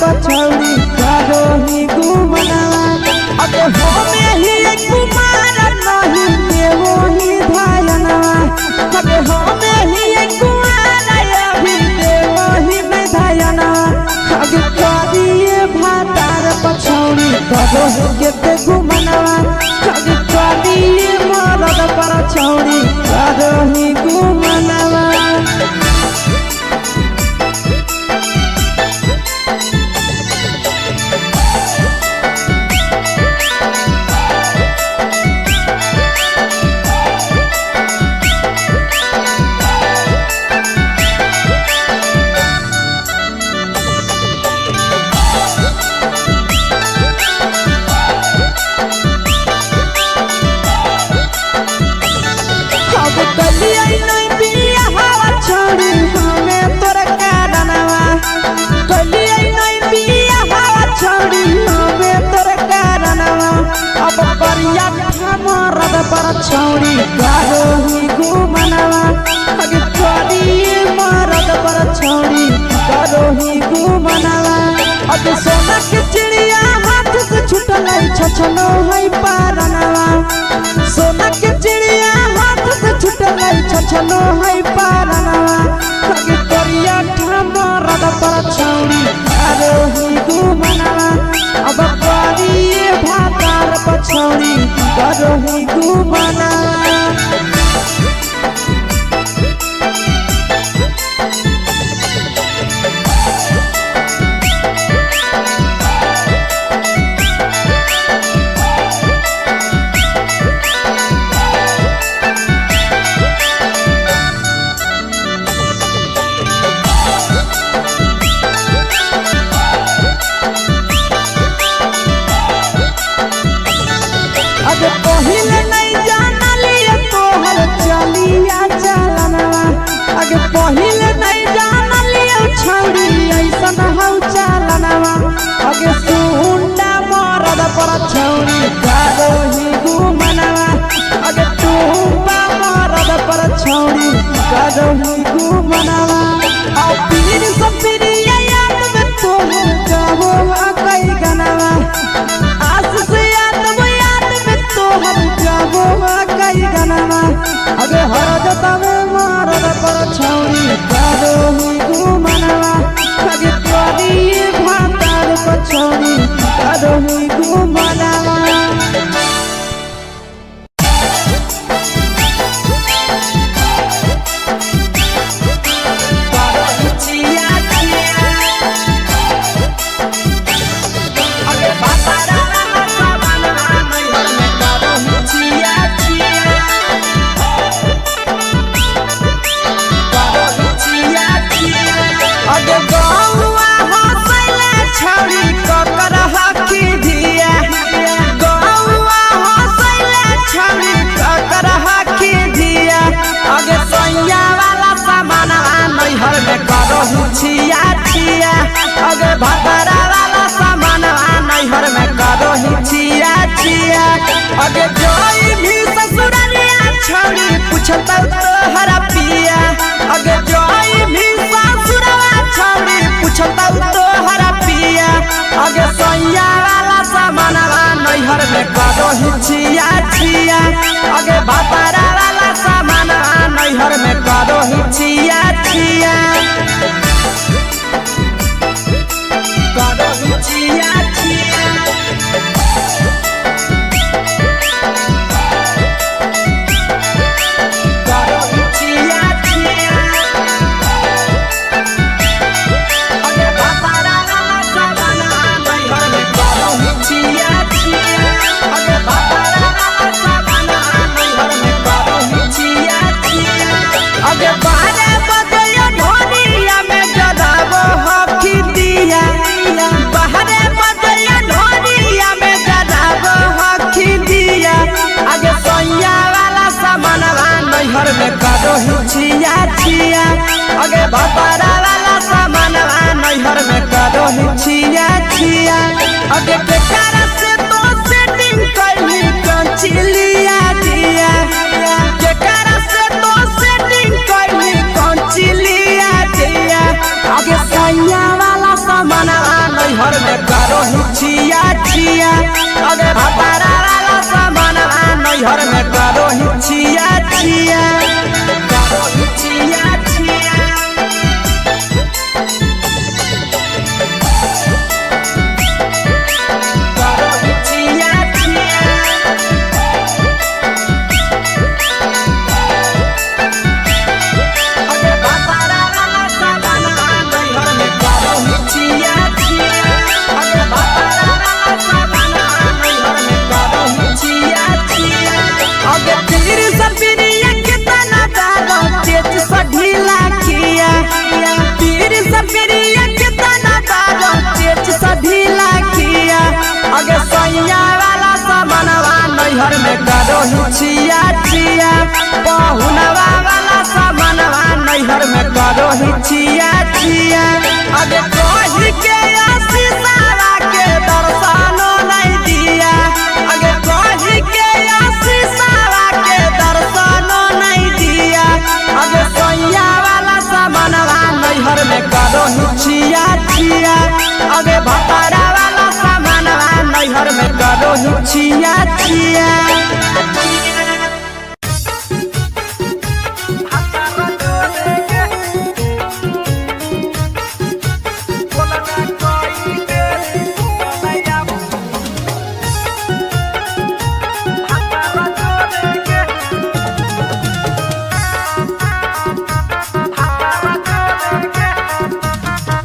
पछौड़ी करो ही गुमनवा। अबे होमे ही कुमार नहीं देवो ही धायनवा। अबे होमे ही कुमार अभी देवो ही धायनवा। अगे करिए भातार पछौड़ी करो ही के गुमनवा। अगे करिए मरद पछौड़ी करो ही गुमनवा। अब कलिया नहीं बिया हवा छोड़ी हमें तोर कारणवा। कलिया नहीं बिया हवा छोड़ी हमें तोर कारणवा। अब करिया मरद पर छोड़ी करो ही गुमनवा। अगे करिए मरद पर छोड़ी करो ही गुमनवा। अब सोना के चिड़िया हाथ से छुटल छछनो है पारनवा। सोना के चिड़िया हाथ से छुटल छछनो है पारनवा। अगे करिया मरद पर छौड़ी करो ही गुमनवा। अब करिए भातार पछौड़ी करो ही गुमनवा। अबे पहिले नहीं जानलिए तोहर चलिया चलनवा। अगे पहिले नहीं जानलिए छौड़ी ऐसन हौ चलनवा। अगे सुंडा मरद पर छौड़ी करो ही गुमनवा। अगे टूपा मरद पर छौड़ी करो ही गुमनवा। आ पीर सपिरिया याद में तोहर गावो कई गनवा। आस से याद तोहर गावो कई गनवा। अगे हर जतावे मरद पर छौड़ी करो ही गुमनवा। अगे करिए भातार पर छौड़ी करो ही गुमनवा। अगे गौआ हंसैले छौड़ी ककर हकी धिया। गौआ हंसैले छौड़ी ककर हकी धिया। अगे सैया वाला सामानवा नैहर में करहु छिया छिया। अगे भतरा वाला सामानवा नैहर में करहु छिया छिया। अगे जोई भी ससुररिया छौड़ी पूछतौ तोहरा पिया। अगे जोई भी ससुरवा छौड़ी पूछतौ तोहरा पिया। अगे सैया वाला सामानवा नैहर में करहु छिया छिया। अगे भतरा वाला सामानवा नैहर में करहु छिया छिया। करहु छिया छिया। करहु छिया छिया। अगे भतरा वाला सामानवा नैहर में करहु छिया छिया। अगे भतरा वाला सामानवा नैहर में करहु छिया छिया। अगे बारे बजयो ढोलिया में जराबो हकी दिया। बाहरे बजयो ढोलिया में जराबो हकी दिया। अगे सैया वाला सामानवा नैहर में करहु छिया छिया। अगे भतरा वाला सामानवा नैहर में करहु छिया छिया। अगे केकरा से तो सेटिंग कैली कंचिलिया दिया। केकरा से तो सेटिंग कैली कंचिलिया दिया। अगे सैया वाला सामानवा नैहर नैहर में करो ही छिया छिया। पहुनवा वाला सामानवा नैहर में करो ही छिया छिया। अबे कही के आशीषावा के दर्शनो नहीं दिया। अगे कही के आशीषावा के दर्शनो नहीं दिया। अगे सैया वाला सामानवा नैहर में करो ही छिया छिया। अगे भतारा वाला सामानवा नैहर में करो ही छिया छिया।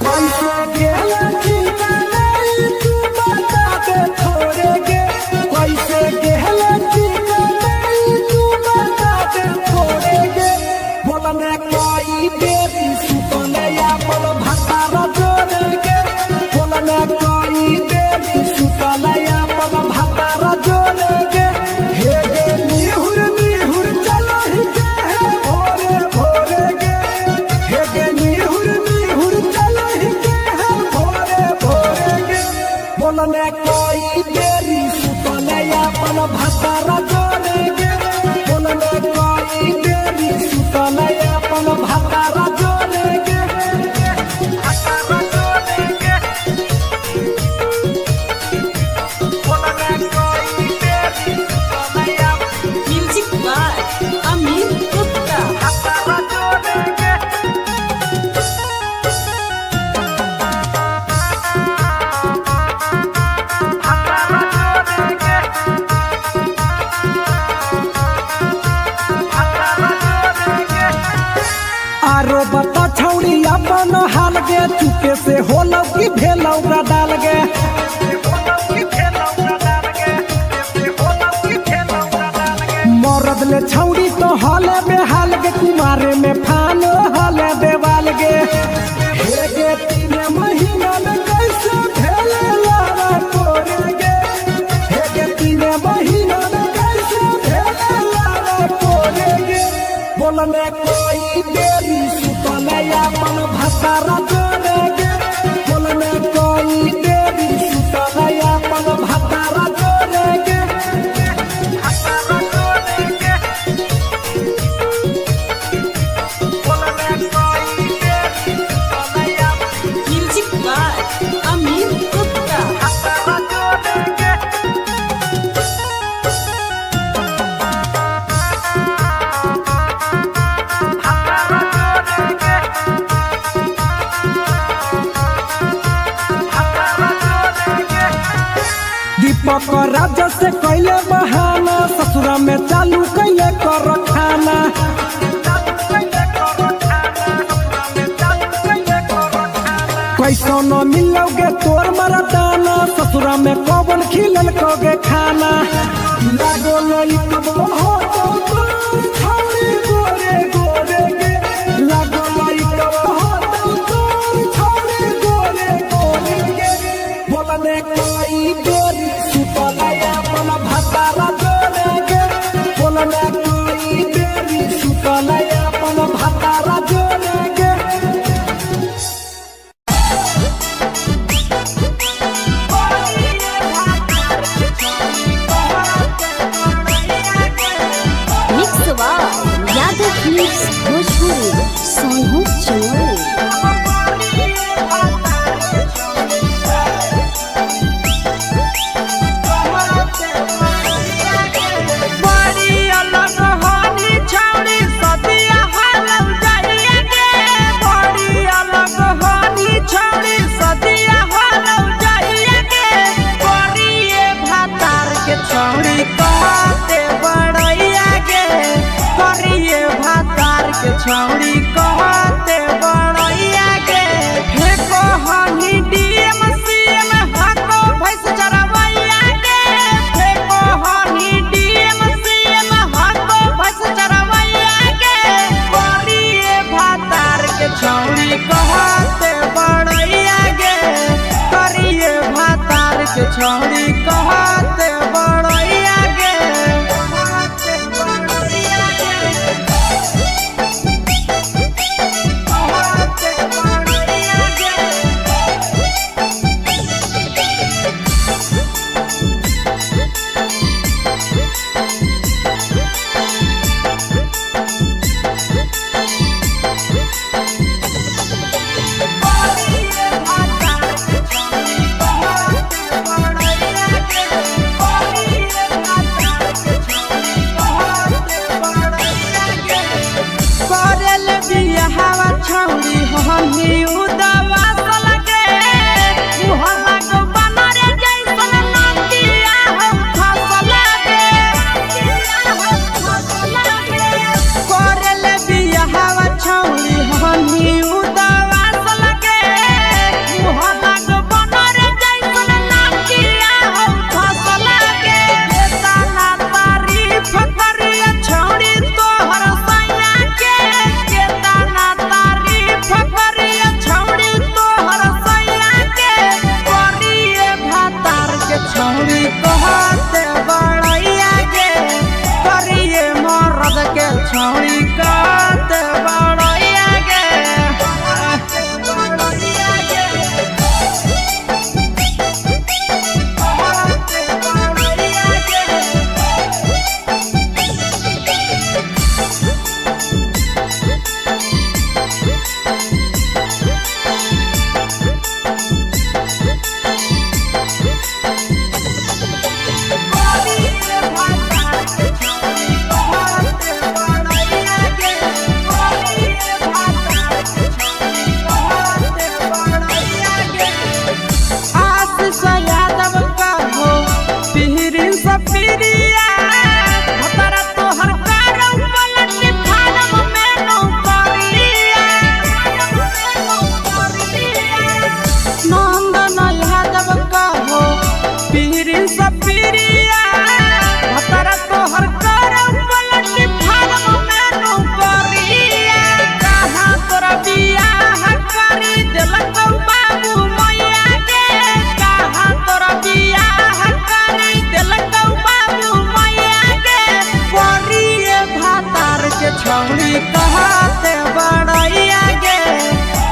कैसे गेला ठिकाना तू बता दे थोड़े गे। कैसे गेला ठिकाना तू बता दे थोड़े गे। बोलने कोई बेरी सुतने अपन भतारा जोड़े गे। बोलने कोई बेरी सुतने अपन भतारा जोड़े गे। हे गे निहुर निहुर चलो ही गे हे भोरे भोरे गे। हे गे निहुर निहुर चलो ही गे हे भोरे भोरे गे। बोलने कोई बेरी सुतने अपन भतारा जोड़े गे। बोलने कोई बेरी सुतने अपन भतारा जोड़े गे। भतारा जोड़े गे। बोलने कोई बेरी सुतने अपन म्यूजिक बाय अमित गुप्ता। भतारा जोड़े गे। भतारा जोड़े गे। भतारा जोड़े गे। आरो बता छौड़ी अपन हाल गे, चुपे से होलौ की भेलौ डाल गे। मरद ले छौड़ी तो हाले बेहाल गे, कुमारे में फान हाले देवाल गे। हे गे तीन महीना में कैसे भेले लारा तोरे गे। हे गे तीन महीना में कैसे भेले लारा तोरे गे। बोलने कोई देरी सुतने अपन भतारा जोड़े गे। बोलने कोई देरी सुतने अपन भतारा जोड़े गे। भतारा जोड़े गे। बोलने कोई देरी सुतने अपन म्यूजिक बाय अमित गुप्ता। भतारा जोड़े गे। भतारा जोड़े गे। भतारा जोड़े गे। दीपक राजा से कैले बहाना, ससुरा में चालू कैले कर खाना। कैसो न मिलोगे तोर मरदाना, ससुरा में कौन खिलल कोगे खाना। लागो लइकबो हो तो तोर छौड़ी गोरे गोरे गे। लागो लइकबो हो तो तोर छौड़ी गोरे गोरे गे। बोलने कोई बेरी सुतले अपन भतारा जोड़े गे। बोलने कोई बेरी सुतले अपन भतारा जोड़े गे। Mix by Yadav films Bhojpuri Sonu Chamoli. बड़ी अलग होनी छौड़ी सदिया हालौ जाइया गे। बड़ी अलग होनी छौड़ी सदिया हालौ जाइया गे। बड़िए भातार के छौड़ी कहते बड़ैया गे। करिए भातार के छौड़ी कहते बड़ैया गे। फेको हनी डीएम सीएम हको भैंस चरवैया गे। फेको हनी डीएम सीएम हको भैंस चरवैया गे। करिए भातार के छौड़ी कहते बड़ैया गे। करिए भातार के छौड़ी कहते बड़ैया गे। सपीरिया भतरा तोहर करौ पलट फारम में नौकरिया। नंदन यादव कहो पीर सपीरिया भतरा तोहर करौ पलट फारम में नौकरिया। कहाँ तोरा बियाह करी देलक बाबू मैया गे, कहाँ तोरा बियाह करी देलक बाबू मैया गे। करिए भातार के छौड़ी कहते बड़ैया गे,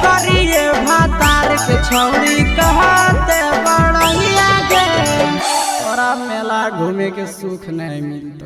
करिए भातार के छौड़ी कहते बड़ैया गे। तोरा मेला घूमे के सुख नहीं मिलतो।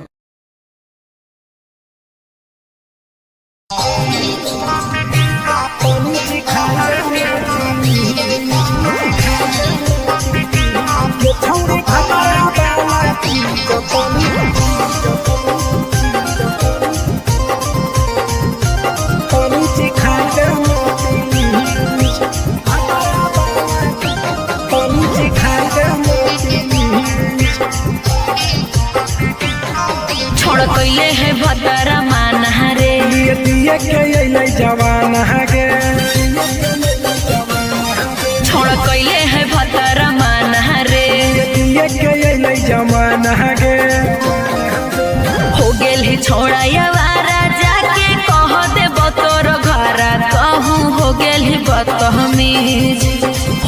छोड़ कैले है भतरा माना रे, दिए दिए के अइलै जवान गे। छोड़ कैले है भतरा माना रे, दिए के अइलै जवान गे। हो गेल है छोड़ा यावारा जाके कह दे तोर घरा कहूँ हो गेल है बदतमीज।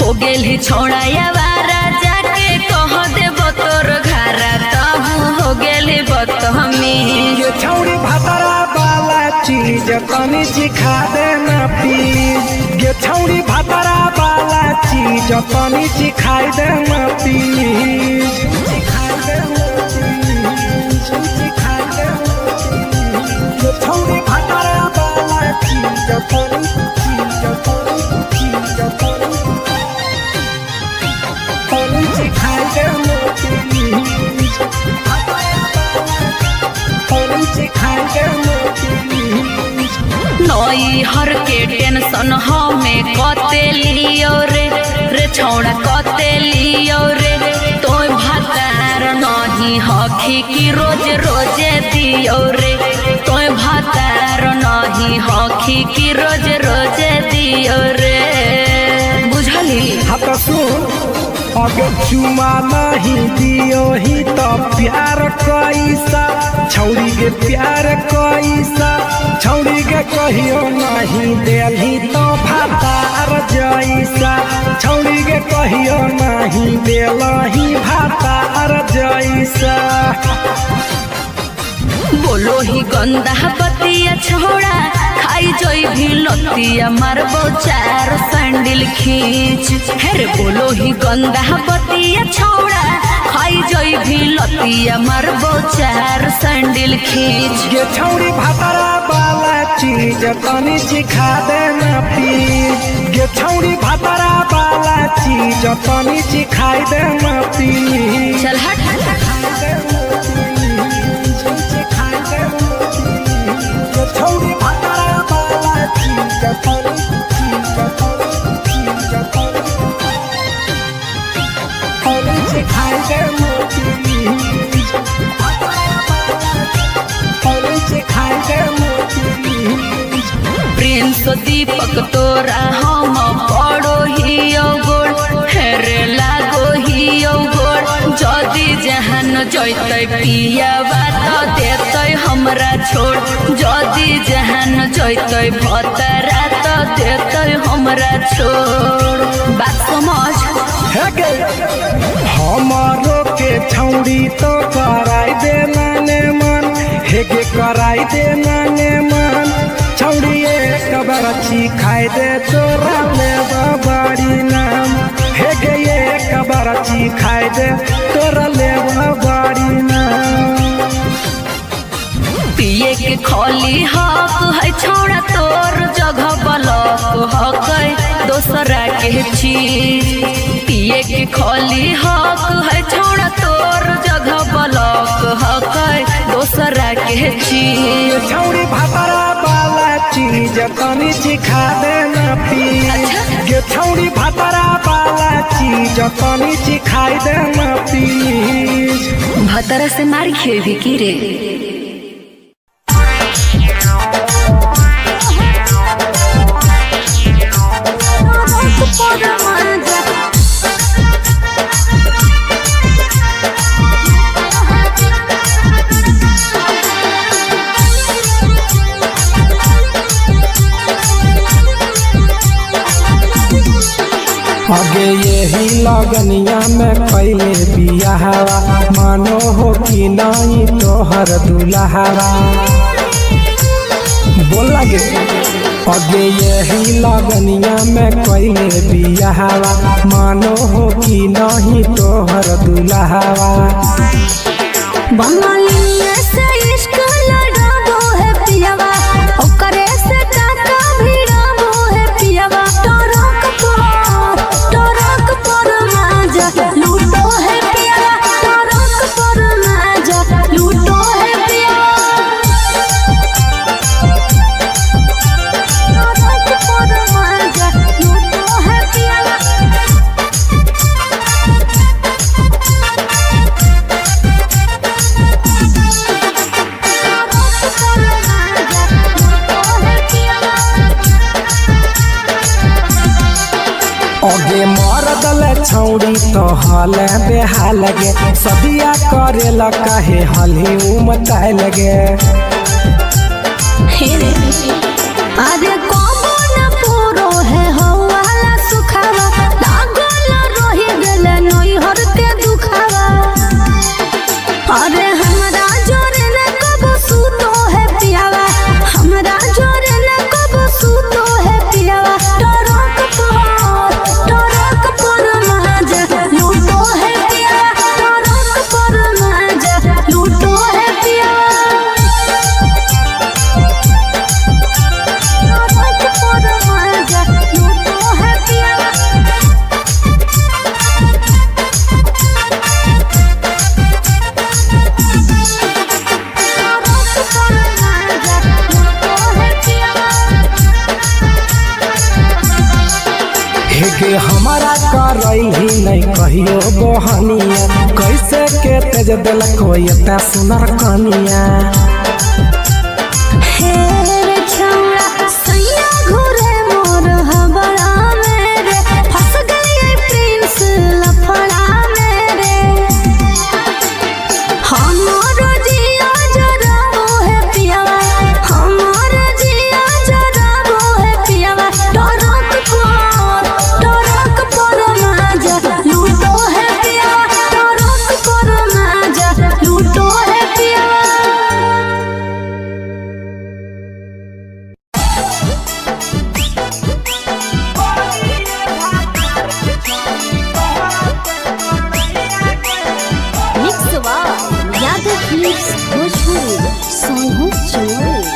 हो गेल है छोड़ा यावारा जाके कह दे तोर घरा कहूँ हो गेल है बदतमीज। ये छौड़ी भातरा वाला चीज तनी सिखा देना प्लीज। ये छौड़ी भातरा वाला चीज तनी सिखाई देना प्लीज। सिखाई देना प्लीज, सिखाई देना प्लीज। ये छौड़ी भातरा वाला चीज तनी चीज तनी चीज तनी तनी सिखाई देना प्लीज। तनी सिखाई देना प्लीज। नई हर के टेंशन हमें कते लियो रे, रे छौड़ा कते लियो रे, तोय भातार नहीं हखी की रोज रोजे दियो रे, तोय भातार नहीं हखी की रोज रोजे दियो रे। बुझली? हाँ तो सुन, अगर चुमा नहीं दियो ही तो प्यार कैसा छौड़ी के, प्यार कैसा छौड़ी के कहियो नहीं देलही तो भातार जैसा। छौड़ी के कहियो नहीं देलही भातार जैसा। बोलो ही गंदा बतिया छोड़ा खाई जोई भी लतिया मारबो चार सैंडल खींच। हेरे बोलो ही गंदा बतिया छोड़ा खाई जोई भी लतिया मारबो चार सैंडल खींच। ये छौड़ी भातरा वाला चीज तनी सिखा देना प्लीज। ये छौड़ी भातरा वाला चीज तनी सिखाई देना प्लीज। चल हट। छौड़ी भातरा वाला चीज तनी चीज तनी चीज तनी तनी सिखाई देना प्लीज। तनी सिखाई देना प्लीज। प्रिंस दीपक तोरा हम पड़ो ही गोड़, हेरे लागो ही गोड़, जदि जहान जैतै पियावा त देतै हमरा छोड़, जदि जहान जैतै भतरा त देतै हमरा छोड़। बात समझ। हे गे हमारो के छौड़ी तो कराई देना ने मन, हे गे कराई देना ने मन। छौड़ी एक बरछी खाई दे तोरा ले बाड़ी नाम। हे गे एक बरछी खाई दे तोरा ले बाड़ी नाम। पिए के खोली हक है छोड़ा तोर जगह बलक हक है दोसरा के चीज। पिए के खोली हक है छोड़ा तोर जगह बलक हक है दोसरा के चीज। छौड़ी भातरा वाला चीज चीज तनी चिखा देना प्लीज। गे छौड़ी भातरा वाला चीज तनी चिखाई देना प्लीज। भतरा से मार खेबी की रे? आगे यही लगनिया में पहले बियाहवा, मानो हो कि नहीं तोहर दुल्हावा। बोल लगे। आगे यही लगनिया में पहले बियाहवा, मानो हो कि नहीं तोहर दुल्हावा। बंगालिया से इश्क लड़ाबो है पियावा, ओकरे से काका भिड़ाबो है पियावा। टरक पर माजा लूटो है पियावा, टरक पर माजा लूटो है पियावा, टरक पर माजा लूटो है पियावा। आगे मरदल छौड़ी तो हल बेहाल गे, सदिया करेला कहे हलही उमताए लगे। अरे कबो न पूरो है हवाला सुखावा, लागल रही गेल नैहर के दुखावा। अरे हमरा जोरे न कबो सुतो है पियावा, हमरा जोरे न कबो सुतो है पियावा। टरक पर माजा लूटो है पियावा, टरक पर माजा लूटो है पियावा, टरक पर माजा लूटो है पियावा। टरक पर माजा लूटो है पियावा। हेगे हमारा करही नहीं कहियो बहनिया, कैसे के तेज देलक एता सुनर कनिया। हे रे छौड़ा सैया घुरे मोर हबड़ा मेरे, फंस गई प्रिंस लफड़ा मेरे। हमर जिया जराबो है पियावा, हमर जिया जराबो है पियावा। टरक पर माजा लूटो है पियावा, टरक पर माजा लूटो है पियावा। Mix by Yadav films Bhojpuri Sonu Chamoli.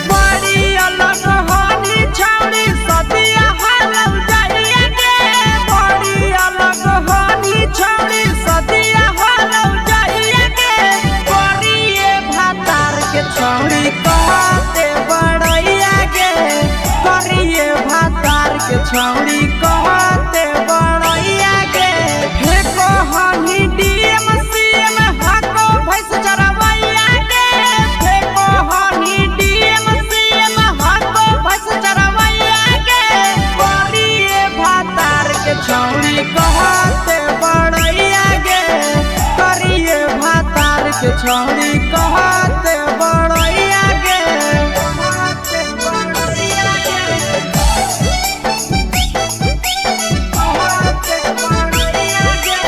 बड़ी अलग होनी छौड़ी सदिया हलौ जाइए गे, बड़ी अलग होनी छौड़ी सदिया हलौ जाइए गे। करिए भातार के छौड़ी कहते बड़ैया गे, करिए भातार के छौड़ी कहते बड़ैया गे। फेको हनी डीएम सीएम हको भैंस चरवैया गे, फेको हनी डीएम सीएम हको भैंस चरवैया गे। करिए भातार के छौड़ी कहते बड़ैया गे, करिए भातार के छौड़ी कहते बड़ैया गे। कहते बड़ैया गे, कहते बड़ैया गे।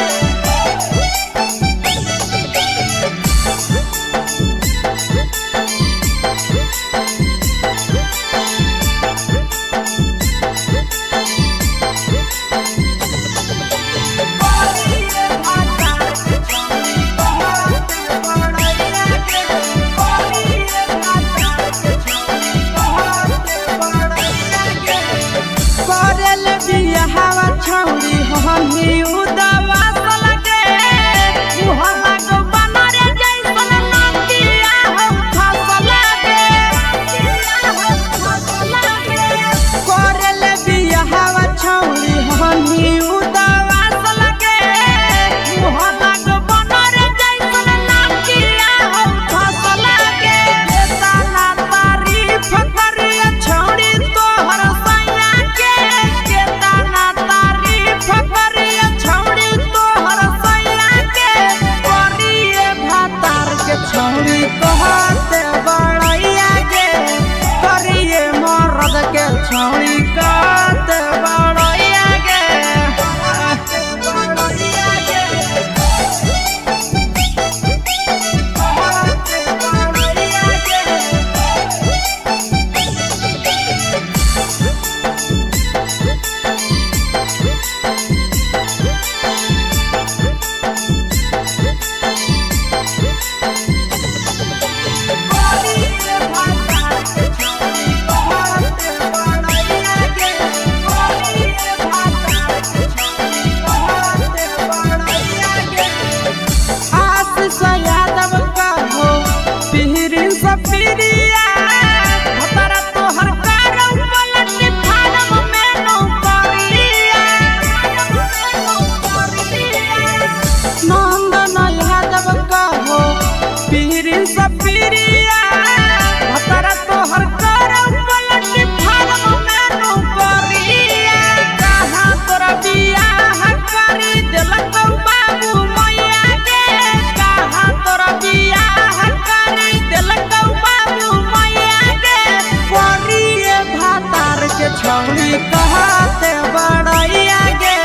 छौड़ी कहते बड़ैया गे,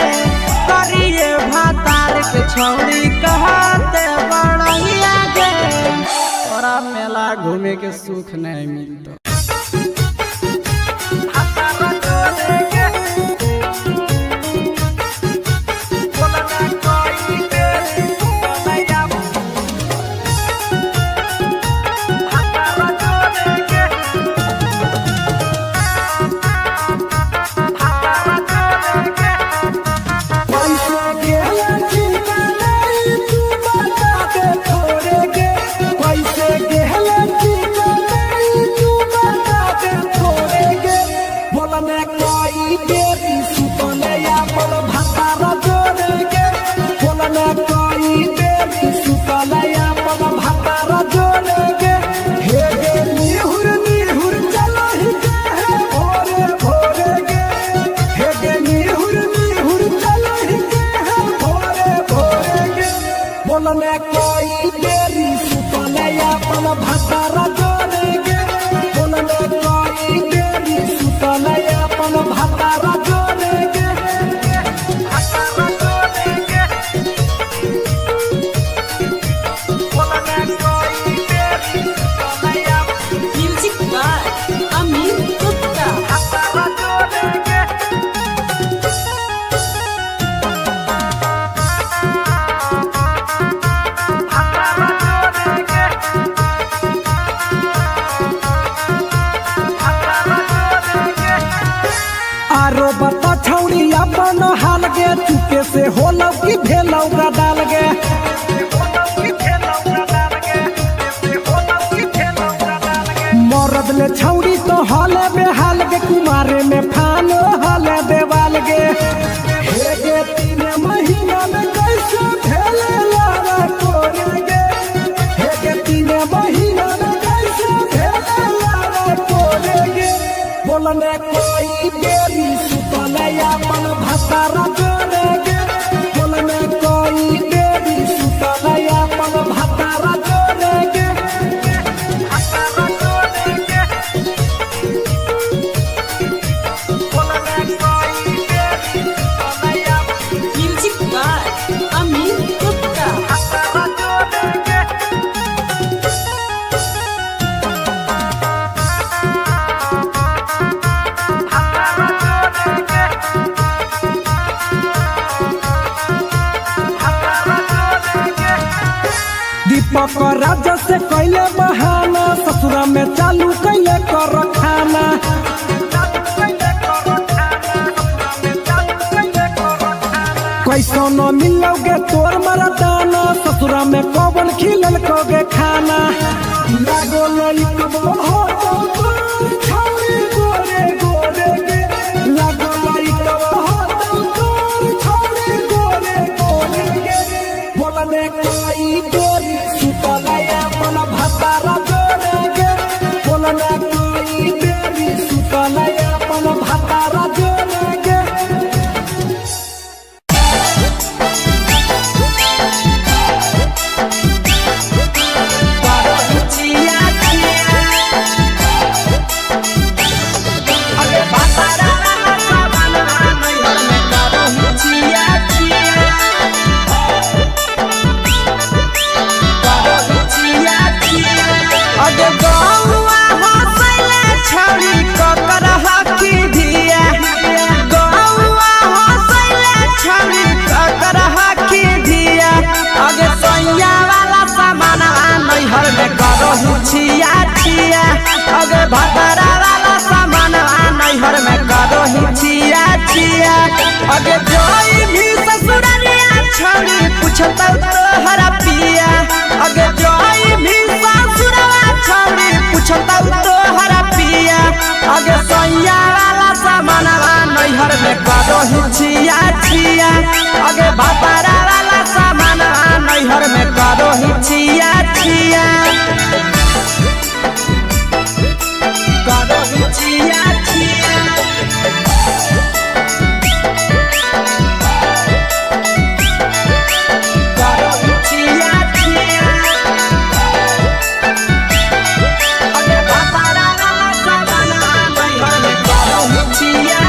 करिए भातार के छौड़ी कहते बड़ैया गे। तोरा मेला घूमे के सुख नहीं मिलतो। कैसे गेल ठिकाना तू बता दे थोड़े गे, कैसे गेल ठिकाना तू बता दे थोड़े गे। बोलने कोई देरी सुतले अपन भातार जोड़े गे, बोलने कोई देरी सुतले अपन भातार जोड़े गे। हे गे निहुर निहुर चलो ही गे हे भोरे भोरे गे, हे गे निहुर निहुर चलो ही गे हे भोरे भोरे गे। बोलने कोई देरी सुतले अपन भातार जोड़े गे, बोलने कोई देरी सुतले अपन भातार जोड़े गे। म्यूजिक बाय अमीर गुप्ता। आरो बता छौड़ी अपन हाल गे, चुपे से होलौ की भेलौ डाल गे। मरद ले छौड़ी तो हाले बेहाल गे, कुमारे में फानो हाले देवाल गे। हे गे 3 महीना में कैसे भेले लारा कोरे गे, हे गे 3 महीना में कैसे भेले लारा कोरे गे। बोलने कोई देरी सुतले अपन भातार जोड़े गे, बोलने कोई देरी सुतले अपन भातार जोड़े गे। म्यूजिक बाय अमीर गुप्ता। दीपक राजा से कैले बहाना, ससुरा में चालू कैले कर खाना। कैसो न मिलोगे तोर मरदाना, ससुरा में कौन खिलल कोगे खाना। लागो लइकबो हो तो तोर छौरी गोरे गोरे गे, लागो लइकबो हो तो तोर छौरी गोरे गोरे गे। बोलने कोई देरी सुतले अपन भातार जोड़े गे, बोलने कोई देरी सुतले अपन भातार जोड़े गे। अगे गौआ हंसैले छौड़ी ककर हकी धिया, गौआ हंसैले छौड़ी ककर हकी धिया। अगे सैया वाला सामान नैहर में करहु छिया छिया, अगे भतरा वाला सामान नैहर में करहु छिया छिया। अगे जोई भी ससुररिया छौड़ी पूछतौ तोहरा पिया, अगे जोई भी ससुरवा छौड़ी पूछतौ तोहरा पिया। अगे सैया वाला सामान नैहर में करहु छिया छिया, अगे भतरा वाला सामान नैहर में करहु छिया छिया, करहु छिया छिया। करहु छिया छिया। अगे भतरा वाला सामान नैहर में करहु छिया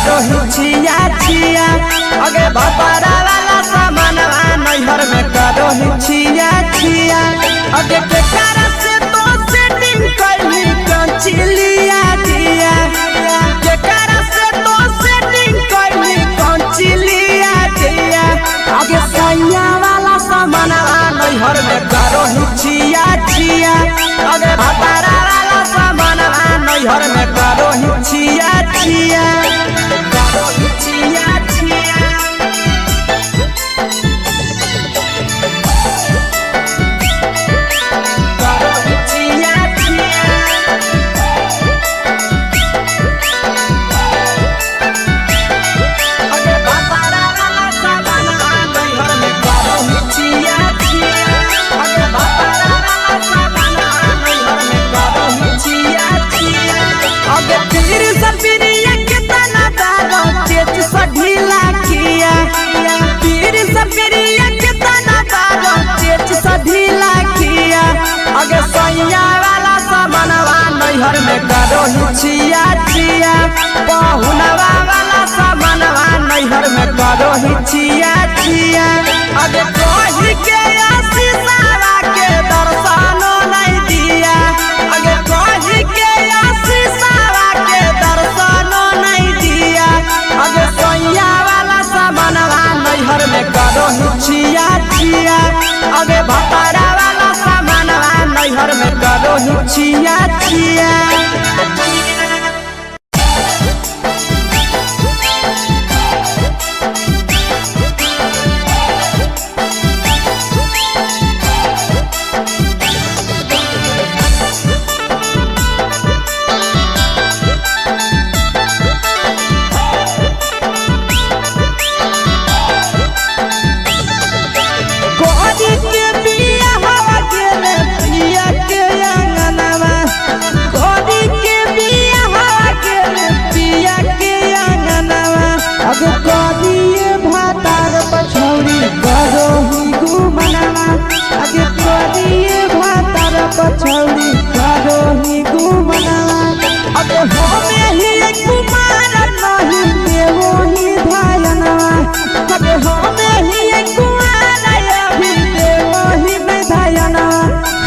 करो ही छिया छिया। अगे भतारा वाला सामानवा नैहर में करो ही छिया छिया। अगे केकरा से तो सेटिंग कैली कंचिलिया दिया। केकरा से तो सेटिंग कैली कंचिलिया दिया। अगे सैया वाला सामानवा नैहर में करो ही छिया छिया। अगे भतारा वाला सामानवा नैहर में करो ही छिया छिया। करो ही छिया छिया। करो ही छिया छिया। अगे भतारा वाला सामानवा नैहर में करो ही छिया छिया। अगे भतारा वाला सामानवा नैहर में करो ही छिया छिया। अगे पीर सपिरिया कितना दारो चेच सा ढीला किया। पीर सपिरिया कितना दारो चेच सा ढीला किया। अगे सैया वाला सामानवा नैहर में करो ही छिया छिया। पहुनवा वाला सामानवा नैहर में करो ही छिया छिया। अगे कही के आशीषवा के दर्शनो नहीं दिया। अगे कही के आशीषवा के दर्शनो नहीं दिया। अगे सैया वाला सामानवा नैहर में करो ही छिया छिया। अगे भतारा वाला सामानवा नैहर में करो ही छिया छिया। कोरी के बिया हवा गेले पिया के अंगनवा। कोरी के बिया हवा गेले पिया के अंगनवा। अब कोरी भातार पछौरी करो ही गुमनवा। अब कोरी भातार पछौरी करो ही गुमनवा। अब होमे ही कुमार नहीं देवो ही धायनवा। अब होमे ही कुमार अभी देवो ही धायनवा।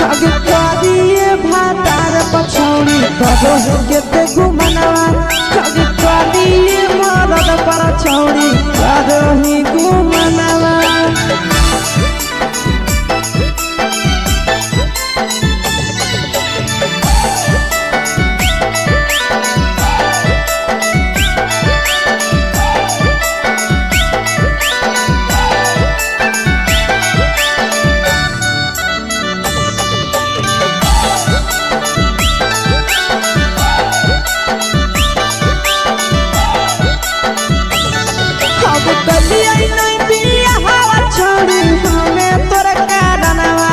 अब करिए भातार पछौरी करो ही केते गुमनवा। अब करिए मरद पर छौरी करो ही गुमनवा। अब कलिया नहीं बिया हवा छोड़ी हमें तोर कारणवा।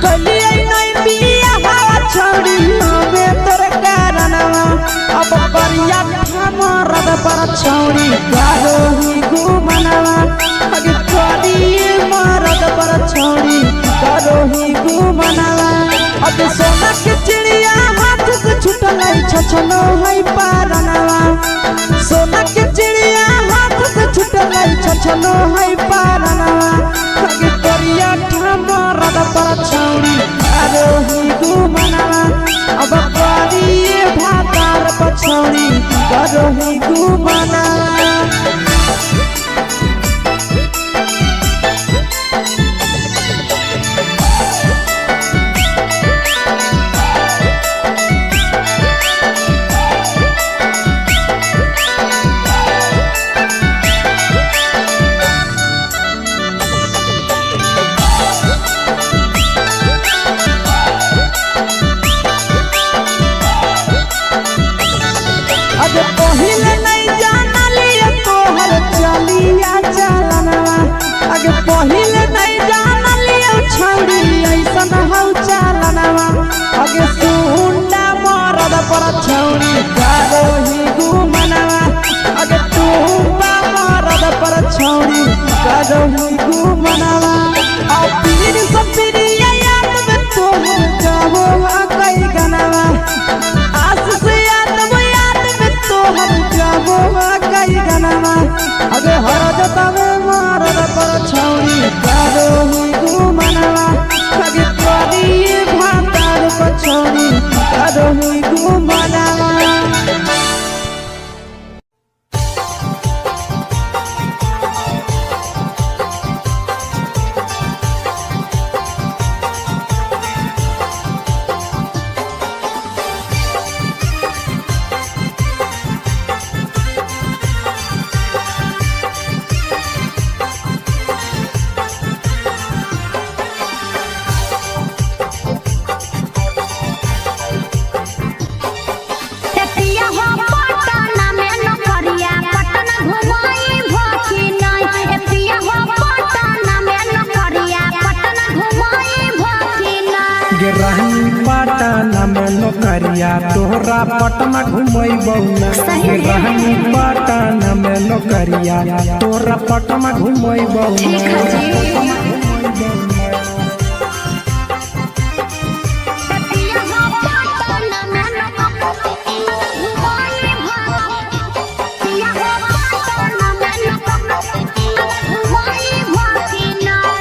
कलिया नहीं बिया हवा छोड़ी हमें तोर कारणवा। अब करिया मरद पर छोड़ी करो ही गुमनवा। अब करिए मरद पर छोड़ी करो ही गुमनवा। अब सोना के चिड़िया हाथ से छुटल छछनो है पारनवा। सोना के चिड़िया हाथ से छुटल छछनो है पारनवा। अगे करिया मरद पर छौरी करो ही गुमनवा। अब करिए भातार पछौरी करो ही गुमनवा। छौरी करो गुमनावा। पिया हो पटना में नौकरिया पटना घुमाई भखी नहीं। ए पिया हो पटना में नौकरिया पटना घुमाई भखी नहीं। गे रानी पटना में नौकरिया तोहरा पटना घुमैबौ ना। गे रानी पटना में नौकरिया तोहरा पटना घुमैबौ ना। पिया हो पटना में नौकरिया घुमाई भखी। पिया हो पटना में नौकरिया घुमाई भखी नहीं।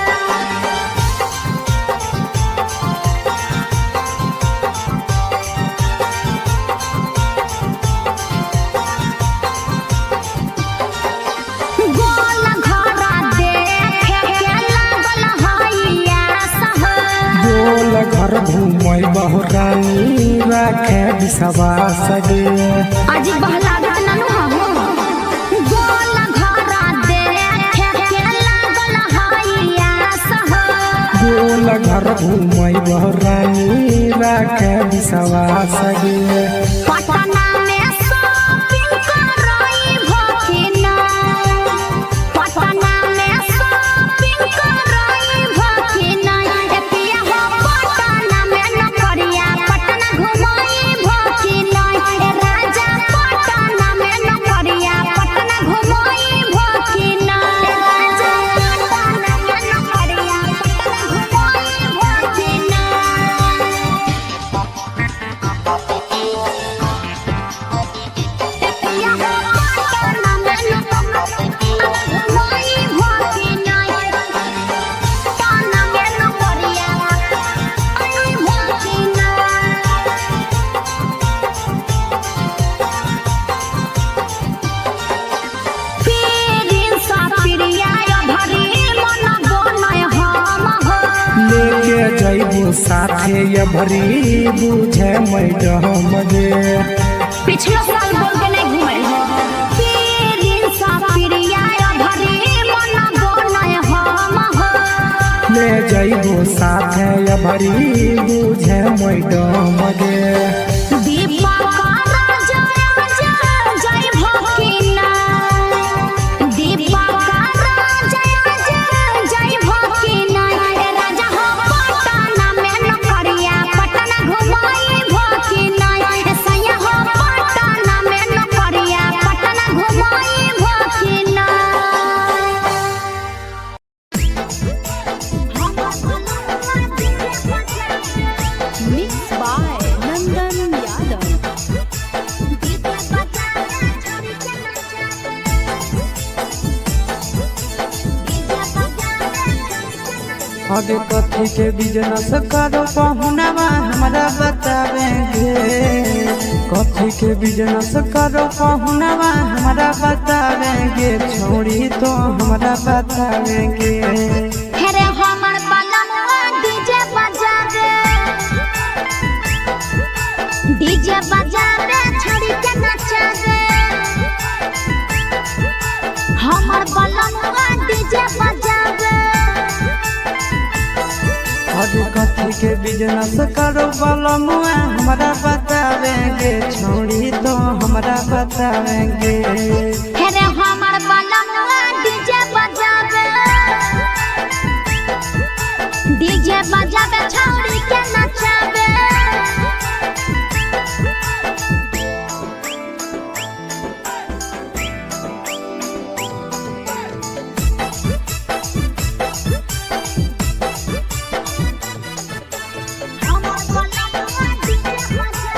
गोल घरा देखे के लागल हैया सह। गोल घर घुमैबौ रानी राखे विश्वास गे। अजी बहलागत ननु हो। गोल घरा देखे के लागल हैया सह। गोल घर घुमैबौ रानी राखे विश्वास गे। पटना में शॉपिंग करई भखिना। पटना में शॉपिंग करई भखिना। ए पिया हो पटना में नौकरिया पटना घुमाई भखिना। ए राजा पटना में नौकरिया पटना घुमाई भखिना। ए राजा पटना में नौकरिया पटना घुमाई भखिना। पिया हो पटना में नौकरिया घुमाई भखिना। पटना में नौकरिया आई भखिना। पीरिन सा प्रिया भरी मन बनय हम हो। लेके जैबो साथे ये भरी बुझे मैडम गे। पिछलो साल बोल के नहीं घुमल हो। पीरिन सा प्रिया भरी मन बनय हम हो। ले जैबो साथे ये भरी बुझे मैडम गे। दीपक राजा राजा जय भकिना। दीपक राजा राजा जय भकिना। ए राजा हो पटना में नौकरिया पटना घुमाई भकिना। ए सैया हो पटना में नौकरिया पटना घुमाई भकिना। Mix by Nandan Yadav. अबे कथी के बिजनेस करो पहुनावा हमरा बतावेंगे। कथी के बिजनेस करो पहुनावा हमरा बतावेंगे। छोड़ी तो हमरा बतावेंगे। हेरे हमर बलमुआ डीजे बजावे। डीजे बजावे छड़ी के नचावे। हमर बलमुआ डीजे बजावे। अबे कथी के बिजनेस करो बलमुआ हमरा बतावेंगे। छोड़ी तो हमरा बतावेंगे। हेरे हमर बलमुआ डीजे बजावे। डीजे बजावे छौड़ी के नचावे। हमर बलमुआ डीजे बजावे।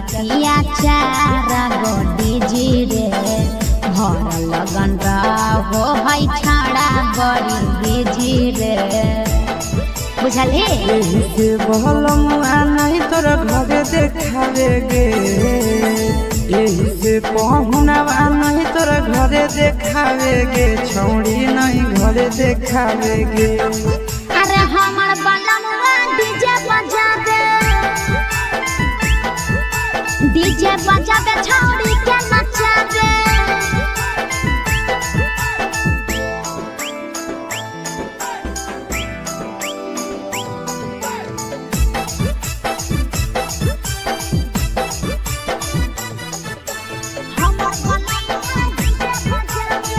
पिया चार गो डीजी रे भर लगन रहो है छाड़ा बड़ी बिजी रे बुझलही। एही से बहलमुआ नहीं तोरा घरे देखावे गे। एही से पहुनावा नहीं तोरा घरे देखावे गे छौड़ी नहीं घरे देखावे गे। अरे हमर बलमुआ डीजे बजावे डीजे बजावे छौड़ी के नचावे। हमर बलमुआ डीजे बजावे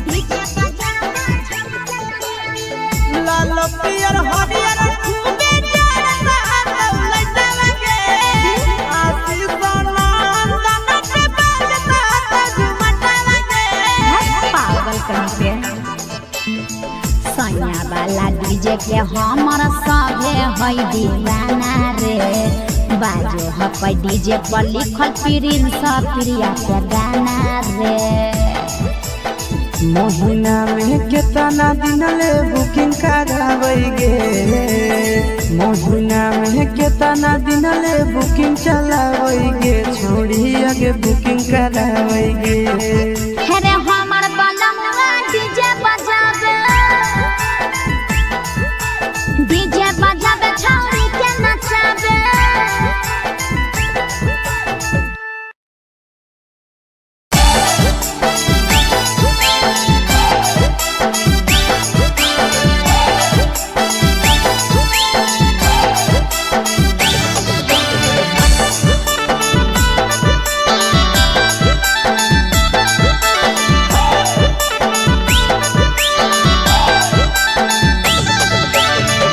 डीजे बजावे छौड़ी के नचावे। लाल पियर हरियर खूबे जरता लौलैता लगे आशीष नंदन के बजता झुमटा लगे। पागल कहीं पे सैया वाला डीजे के हमर सभे है दीवाना रे बाजो हपै डीजे पर लिखल प्रिंस प्रिया के गाना रे। महीना में केतना दिन ले बुकिंग कराबै गे। महीना में केतना दिन ले बुकिंग चलाबै गे छोड़ी आगे बुकिंग कराबै गे। हे रे हमर बलमुआ डीजे बजावे डीजे बजावे छौड़ी के नचावे।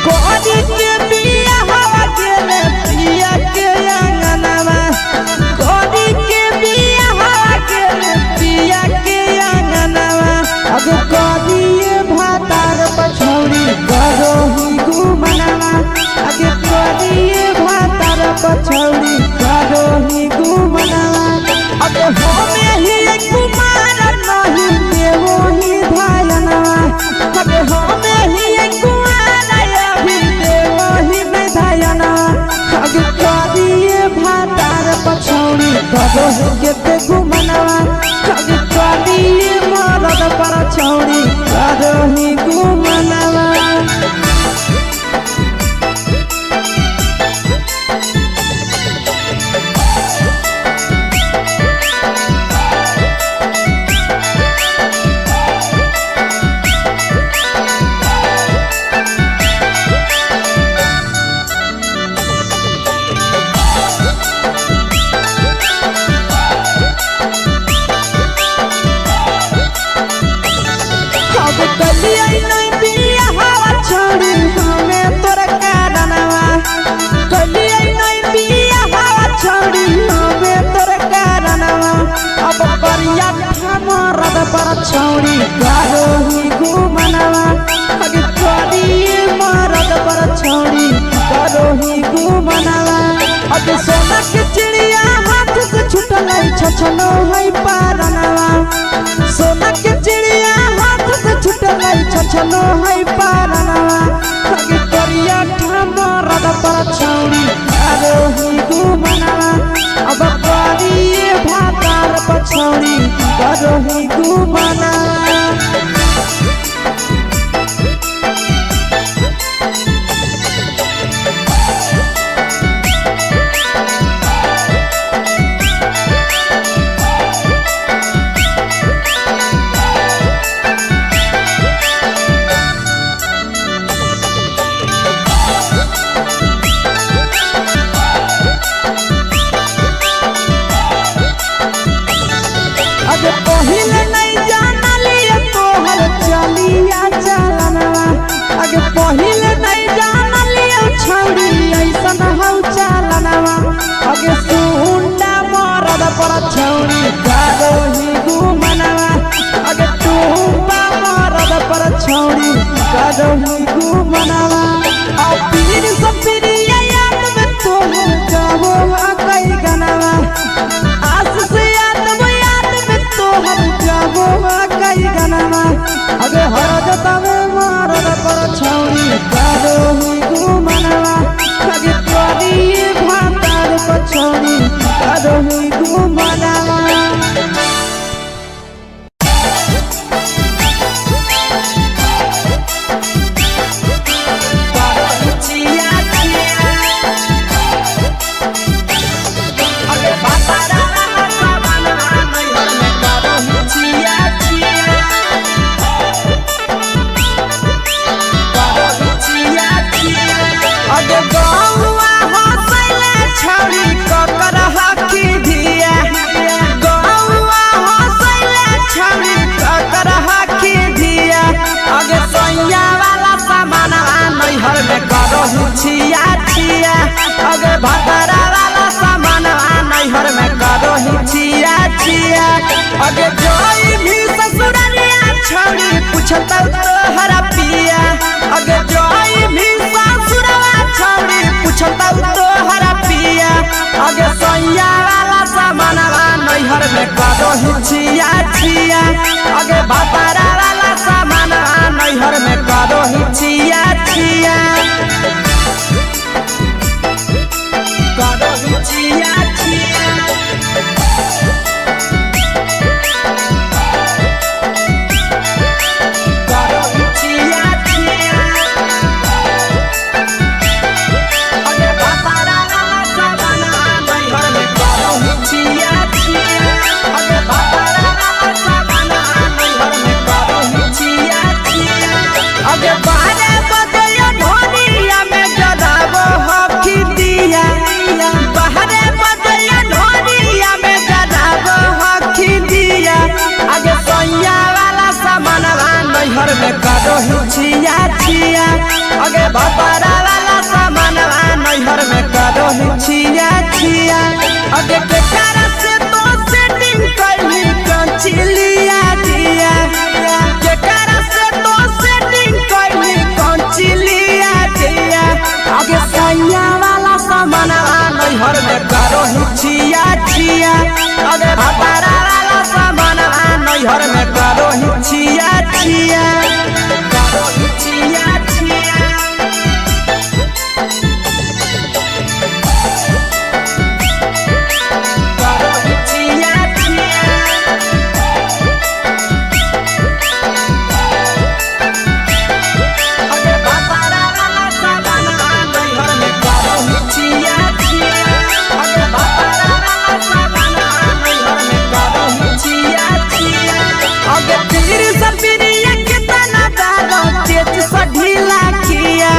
कोरी के बिया हवा गेले पिया के आंगनवा। कोरी के बिया हवा गेले पिया के आंगनवा। अब कोरी भातार पछौड़ी करो ही गुमनवा। अब कोरी भातार पछौड़ी करो ही गुमनवा। अब होमे ही कुमार नहीं देवो ही धायनवा। अब होमे ही कुमार अभी देवो ही धायनवा। अब करिए भातार पछौड़ी करो ही के गुमनवा। अब करिए मरद पर छौड़ी करो ही गुमनवा। अब कलिया नहीं बिया हवा छोड़ी हमें तोर कारणवा। कलिया नहीं बिया हवा छोड़ी हमें तोर कारणवा। अब करिया मरद पर छोड़ी करो ही गुमनवा। अब करिए मरद पर छोड़ी करो ही गुमनवा। अब सोना के चिड़िया हाथ से छुटल छछनो है पारनवा। सोना के चिड़िया हाथ से छुटल छछनो है पारनवा। अब करिया मरद पर छौड़ी करो ही गुमनवा। अब करिए भातार पछौड़ी करो ही गुमनवा। अब पहिले नहीं जाना छिया। अगे भातारा वाला सामान नैहर में करो ही छिया छिया। करो ही छिया छिया। करो ही छिया छिया। अगे भातारा वाला सामान नैहर में करो ही छिया छिया। अगे भातारा वाला सामान नैहर में करो ही छिया छिया। अगे बारे बजयो ढोलिया में जराबो हखी दिया। बाहरे बजयो ढोलिया में जराबो हखी दिया। अगे सैया वाला सामानवा नैहर में करो ही छिया छिया। अगे भतारा वाला सामानवा नैहर में करो ही छिया छिया। अगे केकरा से तो सेटिंग कैली कंचिलिया दिया। केकरा से तो सेटिंग कैली कंचिलिया दिया। अगे सैया वाला सामानवा नैहर में करो ही छिया छिया। अगे भतारा वाला सामानवा नैहर में करो ही छिया छिया। करो ही छिया छिया। करो ही छिया छिया। अगे भातारा वाला सामान नैहर में करो ही छिया छिया। अगे भातारा वाला सामान नैहर में करो ही छिया छिया। अगे पीर सपिरिया कितना दारो चेच सा ढीला किया।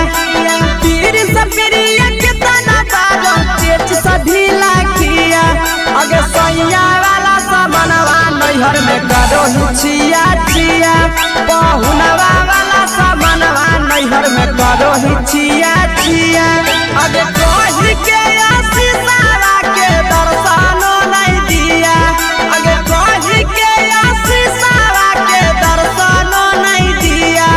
पीर सपिरिया कितना दारो चेच सा ढीला किया। अगे सैया वाला सामानवा नैहर में करो ही छिया छिया। पहुनवा वाला सामानवा नैहर में करो ही छिया छिया। अगे कही के आशीषावा के दर्शनो नहीं दिया। अगे कही के आशीषावा के दर्शनो नहीं दिया।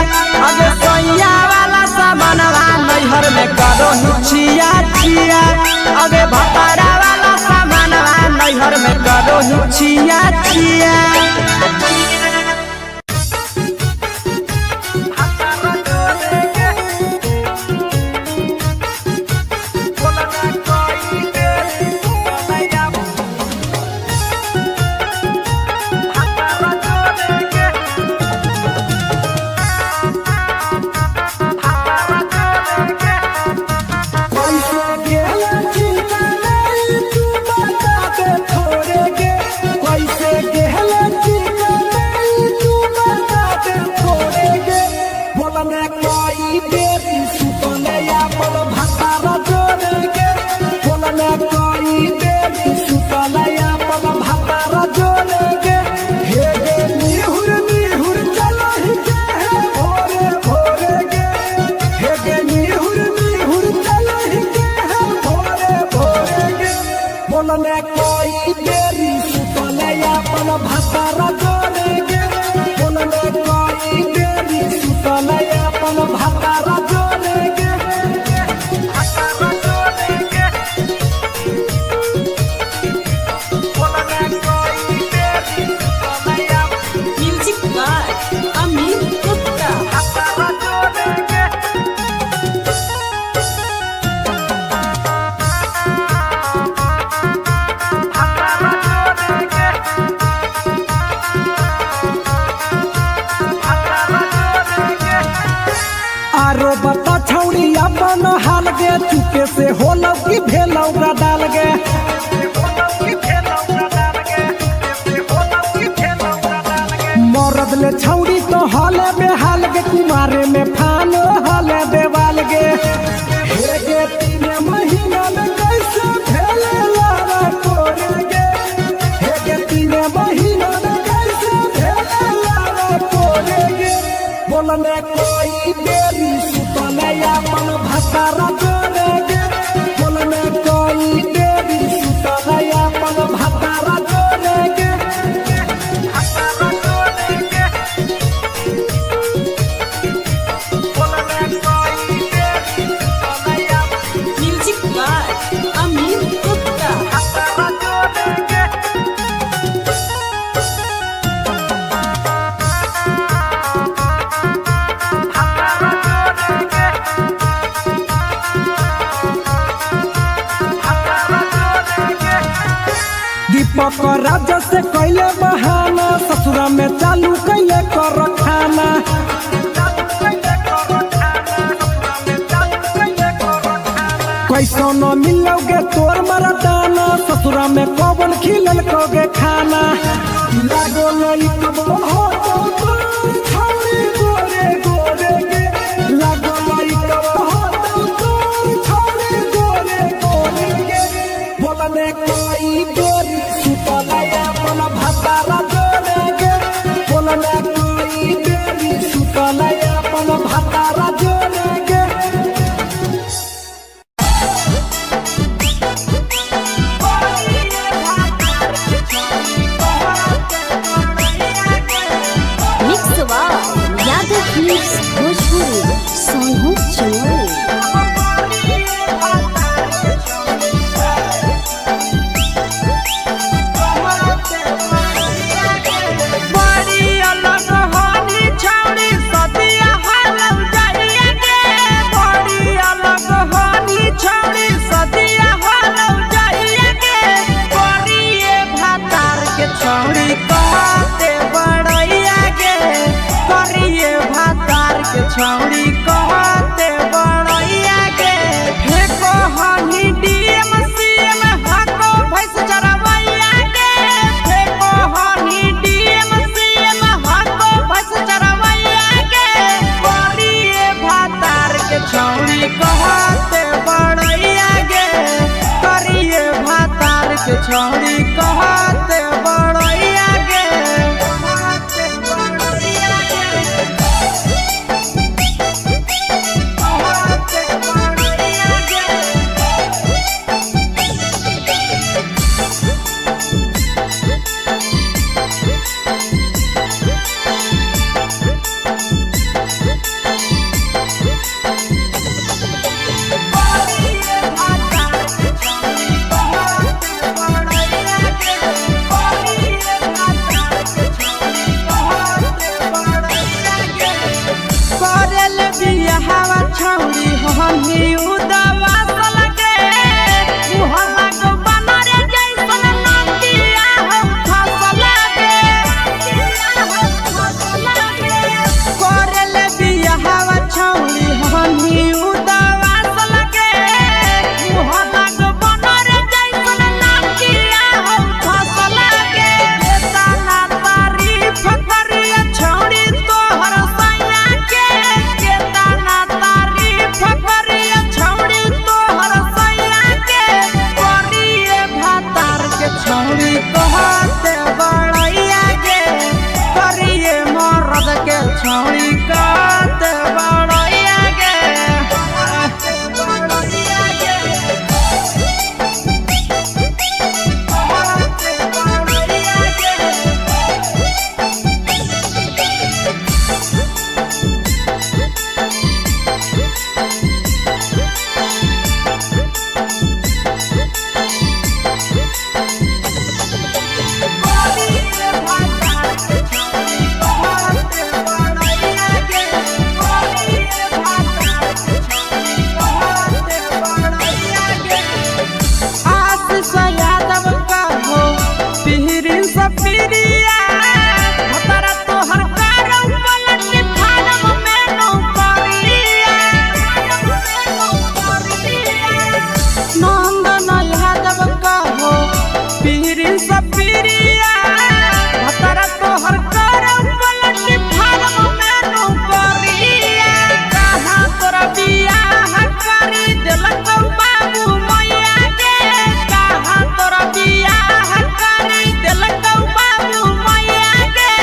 अगे सैया वाला सामानवा नैहर में करो ही छिया छिया। अगे भतारा वाला सामानवा नैहर में करो ही छिया छिया। कैसे गेला चिंता नहीं तू बता दे थोड़े गे। कैसे गेला चिंता नहीं तू बता दे थोड़े गे। बोलने कोई देरी सुतने अपन भातारा जोड़े गे। बोलने कोई देरी सुतने अपन भातारा जोड़े गे। हे गे निहुर निहुर चलो ही के है भोरे भोरे गे। हे गे निहुर निहुर चलो ही के है भोरे भोरे गे। बोलने कोई देरी सुतले अपन भातारा जोड़े गे। बोलने कोई देरी सुतले अपन भातारा जोड़े गे। भातारा जोड़े गे। बोलने कोई देरी सुतले अपन म्यूजिक बाय अमित गुप्ता। भातारा जोड़े गे। आरो बता छौड़ी अपन हाल गे। चुपे से होलौ की भेलौ डाल गे। मरद ले छौड़ी तो हाले बेहाल गे। कुमारे में फानो हाले देवाल गे। हे गे 3 महीना में कैसे भेले लारा कोरे गे। हे गे 3 महीना में कैसे भेले लारा कोरे गे। बोलने कोई देरी सुतले अपन भातारा जोड़े गे। बोलने कोई देरी सुतले अपन भातारा जोड़े गे। भातारा जोड़े गे। बोलने कोई देरी सुतले अपन म्यूजिक बाय अमित गुप्ता। भातारा जोड़े गे। दीपक राजा से कैले बहाना, ससुरा में चालू कैले कर खाना। कैसो न मिलोगे तोर मरदाना, ससुरा में कौन खिलल कोगे खाना। लागो लइकबो हो तो तोर छौरी गोरे गोरे गे, लागो लइकबो हो तो तोर छौरी गोरे गोरे गे। बोलने कोई गोरी सुतलया अपन भतारा जोरे गे, बोलने कोई गोरी सुतलया अपन भतारा जोरे गे। Mix by Yadav films Bhojpuri Sonu Chamoli. बड़ी अलग होनी छौड़ी सदिया हालौ जाइए गे, बड़ी अलग होनी छौड़ी सदिया हालौ जाइए गे। करिए भातार के छौड़ी कहते बड़ैया गे, करिए भातार के छौड़ी कहते बड़ैया गे। फेको हनी डीएम सीएम हको भैंस चरवैया गे, फेको हनी डीएम सीएम हको भैंस चरवैया गे। करिए भातार के छौड़ी कहते बड़ैया गे, करिए भातार के छौड़ी कहते बड़ैया गे। कहते बड़ैया गे, कहते बड़ैया गे। करेल बियाहवा छौड़ी हनी उदवा सलगे, मुहला को बनरे जैसन नदिया हो फसल गे। करेल बियाहवा छौड़ी हनी उदवा सलगे, मुहला को बनरे जैसन नदिया हो फसल गे। ताना तारीफ करिया छौड़ी तोहर सैया के, केतना तारीफ करिया छौड़ी तोहर सैया के। करिए भातार के छौड़ी कहते बड़ैया गे, करिए मरद के छौड़ी कहते बड़ैया गे। बड़ैया गे, कहते बड़ैया गे। आशीष यादव का हो पिहरी सपीरिया, भतरा तोहर कारौ पलट फारम में नौकरिया। नंदन यादव का हो पिहरी सपीरिया, भतरा तोहर कारौ पलट फारम में नौकरिया। कहाँ तोरा बियाह करी देलक बाबू मैया गे, कहाँ तोरा बियाह करी देलक बाबू मैया गे।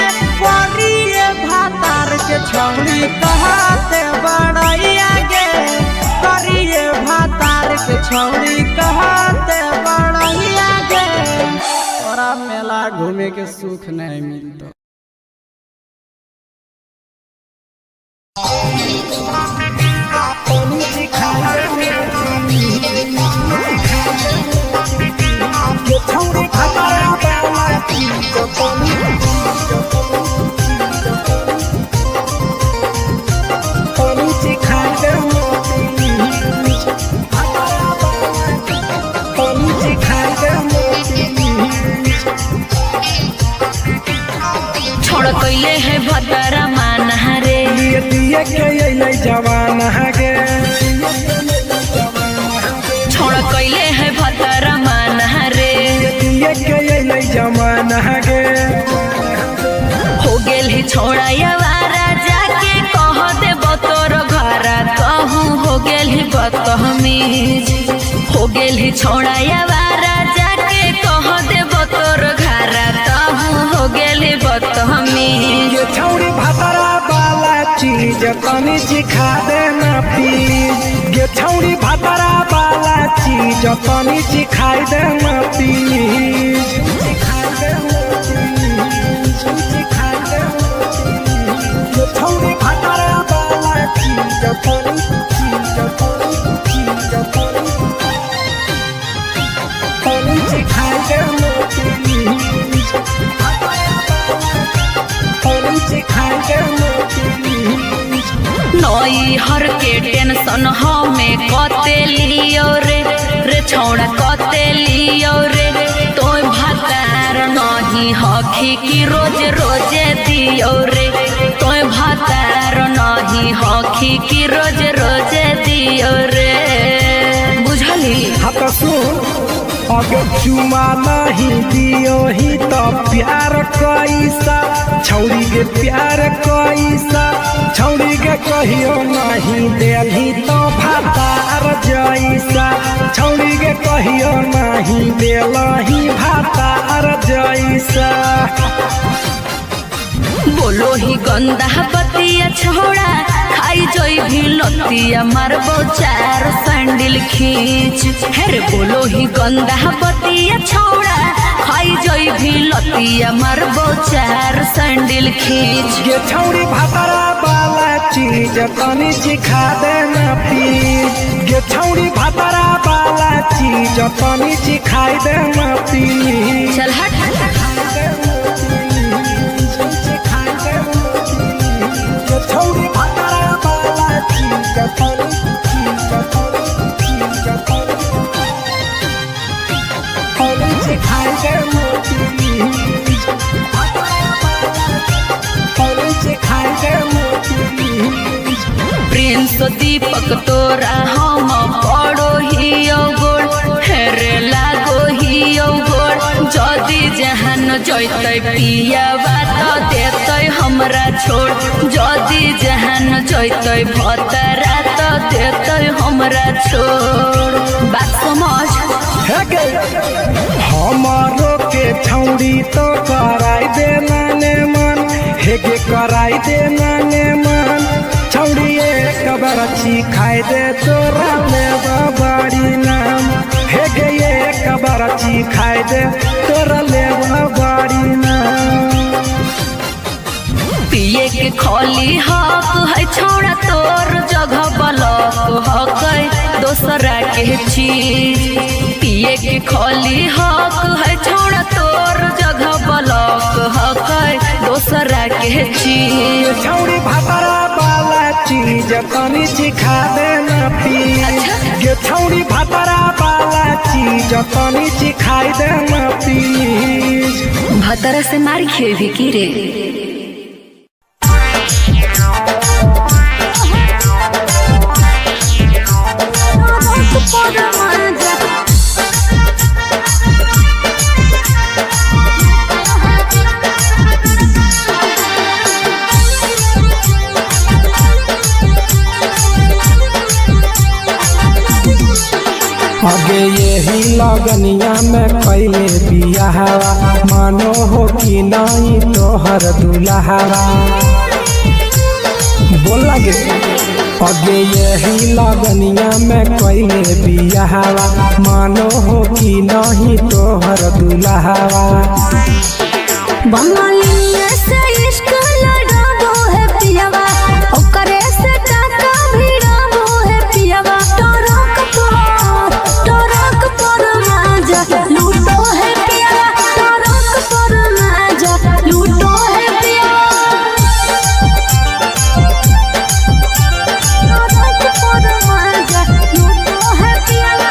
करिए भातार के छौड़ी कहते बड़ैया गे, करिए भातार के छौड़ी कहते बड़ैया गे। तोरा मेला घूमे के सुख नहीं मिलतो। पिए के अइलै जवाना गे। छोड़ कैले है भतरा माना रे। पिए के अइलै जवाना गे। हो गेल ही छोड़ा यावारा जाके कह देब तोर घरा कहूँ हो गेल ही बदतमीज। हो गेल ही छोड़ा यावारा जाके कह देब तोर घरा कहूँ हो गेल ही बदतमीज। ये छौड़ी भातरा वाला चीज तनी सिखा देना प्लीज। ये छौड़ी भातरा वाला चीज तनी सिखाई देना प्लीज। सिखाई देना प्लीज, सिखाई देना प्लीज। ये छौड़ी भातरा वाला चीज तनी चीज तनी चीज तनी तनी सिखाई देना प्लीज। तनी सिखाई देना प्लीज। नई हर के टेंशन हमें कते लियो रे रे छौड़ा कते लियो रे। तोय भातार नहीं हखी की रोज रोजे दियो रे। तोय भातार नहीं हखी की रोज रोजे दियो रे। बुझली? हाँ तो सुन, अगर चुमा नहीं दियो ही तो प्यार कैसा छौड़ी के प्यार कैसा छौड़ी के कहियो नहीं देलही तो भातार जैसा छौड़ी के कहियो नहीं देलही भातार जैसा। बोलो ही गंदा बतिया छोड़ा खाई जोई भी लतिया मारबो चार सैंडल खींच। हेरे बोलो ही गंदा बतिया छोड़ा खाई जोई भी लतिया मारबो चार सैंडल खींच। ये छौड़ी भातरा वाला चीज तनी सिखा देना प्लीज। ये छौड़ी भातरा वाला चीज तनी सिखाई देना प्लीज। चल हट। ये छौड़ी भातरा वाला चीज तनी चीज तनी चीज तनी तनी सिखाई देना प्लीज। तनी सिखाई देना प्लीज। प्रिंस दीपक तोरा हम पड़ो ही गोड़ हेरे लागो ही गोड़। जदि जहान जैतै पियावा त देतै हमरा छोड़। जदि जहान जैतै भतरा त देतै हमरा छोड़। बात समझ। हे गे, हमारो के छौड़ी तो कराई देना ने मन। हे गे कराई देना ने मन। छौड़ी एक बार खाई दे तोरा ले बाड़ी नाम। हे गे एक बार खाई दे तोरा ले बाड़ी नाम। पिए के खोली हक है छोड़ा तोर जगह बलक हक है दोसरा के चीज। पिए के खोली हक है छोड़ा तोर जगह बलक हक है दोसरा के चीज। ये छौड़ी भातरा वाला चीज तनी सिखा देना प्लीज। ये छौड़ी भातरा वाला चीज तनी सिखाई देना प्लीज। भतरा से मार खेबी की रे? आगे यही लगनिया में कैले बियाहवा मानो हो कि नहीं तोहर दुल्हावा। बोल लगे आगे यही लगनिया में कैले बियाहवा मानो हो कि नहीं तोहर दुल्हावा। बंगालिया से इश्क लड़ाबो है पियावा ओकरे से टाका भिड़ाबो है पियावा। टरक पर माजा लूटो है पियावा। टरक पर माजा लूटो है पियावा। टरक पर माजा लूटो है पियावा।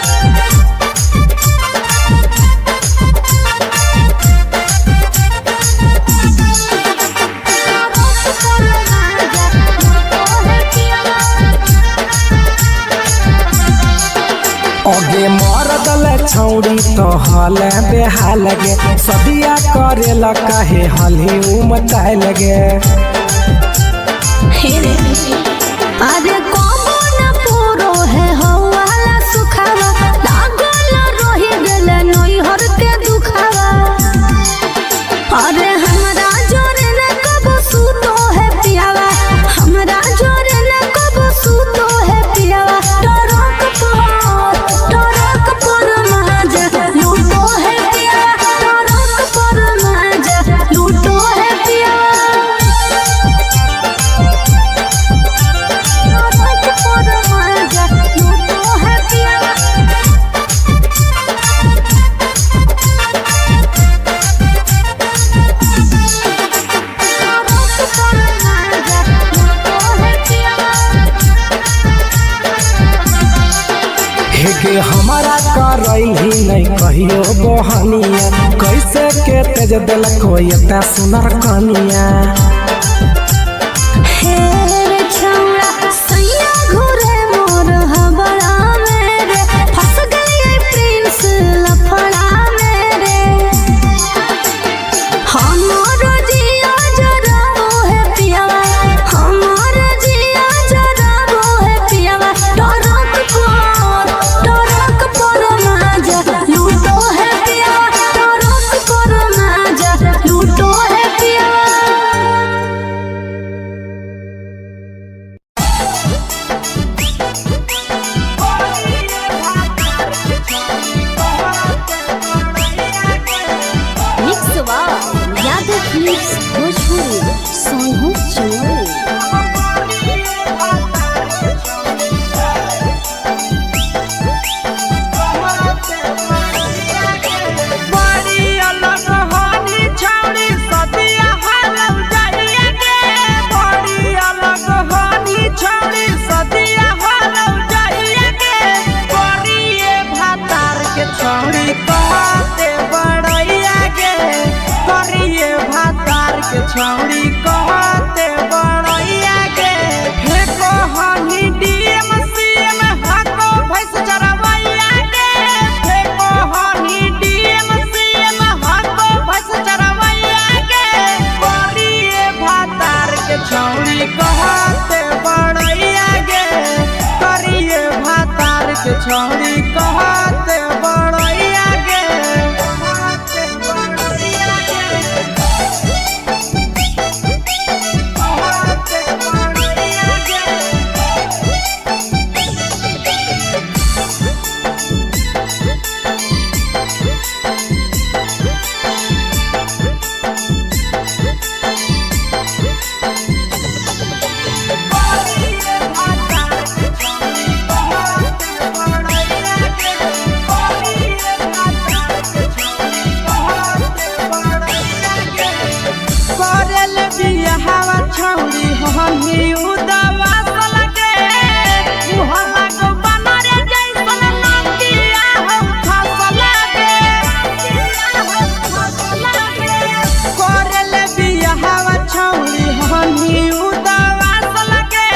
टरक पर माजा हल बेहाल गे, सदिया करेला काहे हलही उमताए लगे। हे रे, अरे कबो न पूरो है हौवाला सुखावा, लागल रही गेले नैहर के दुखावा। अरे हमरा जोरे न कबो सुतो है पियावा, हमरा जोरे न कबो सुतो है पियावा। टरक पर माजा लूटो है पियावा, टरक पर माजा लूटो है पियावा। टरक पर माजा लूटो है पियावा। टरक पर माजा लूटो है पियावा। हे गे हमारा करैली नहीं कहियो बहनिया, कैसे के तेज देलक एता सुनर कनिया। हे रे छौड़ा सैया घुरे मोर हबड़ा मेरे, फंस गई प्रिंस लफड़ा मेरे। हमर जिया जराबो है पियावा, हमर जिया जराबो है पियावा। टरक पर माजा लूटो है पियावा, टरक पर माजा लूटो है पियावा। मिक्स वा यादव फिल्म्स भोजपुरी सोनू चमोली। बड़ी अलग हानि छौड़ी सदिया हालौ जाइए गे, बड़ी अलग हानि छौड़ी सदिया हालौ जाइए गे। करिए भातार के छौड़ी कहते बड़ैया गे, करिए भातार के छौड़ी कहते बड़ैया गे। फेको हानि डीएम सीएम हाको भैंस चरवैया गे, फेको हानि डीएम सीएम हाको भैंस चरवैया गे। करिए भातार के छौड़ी कहते बड़ैया गे, करिए भातार के छौड़ी कहते बड़ैया गे, कहते बड़ैया गे, कहते बड़ैया गे। करल बियाहवा छौड़ी हमी उदवा सलगे, उहवा गो बनर जैसन लंगिया हौ फसलगे। करल बियाहवा छौड़ी हमी उदवा सलगे,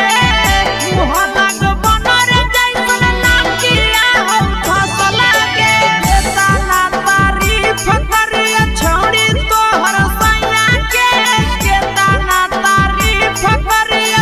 उहवा गो बनर जैसन लंगिया हौ फसलगे। ताना तारीफ करिया छौड़ी तोहर सैया के, केतना तारीफ करिया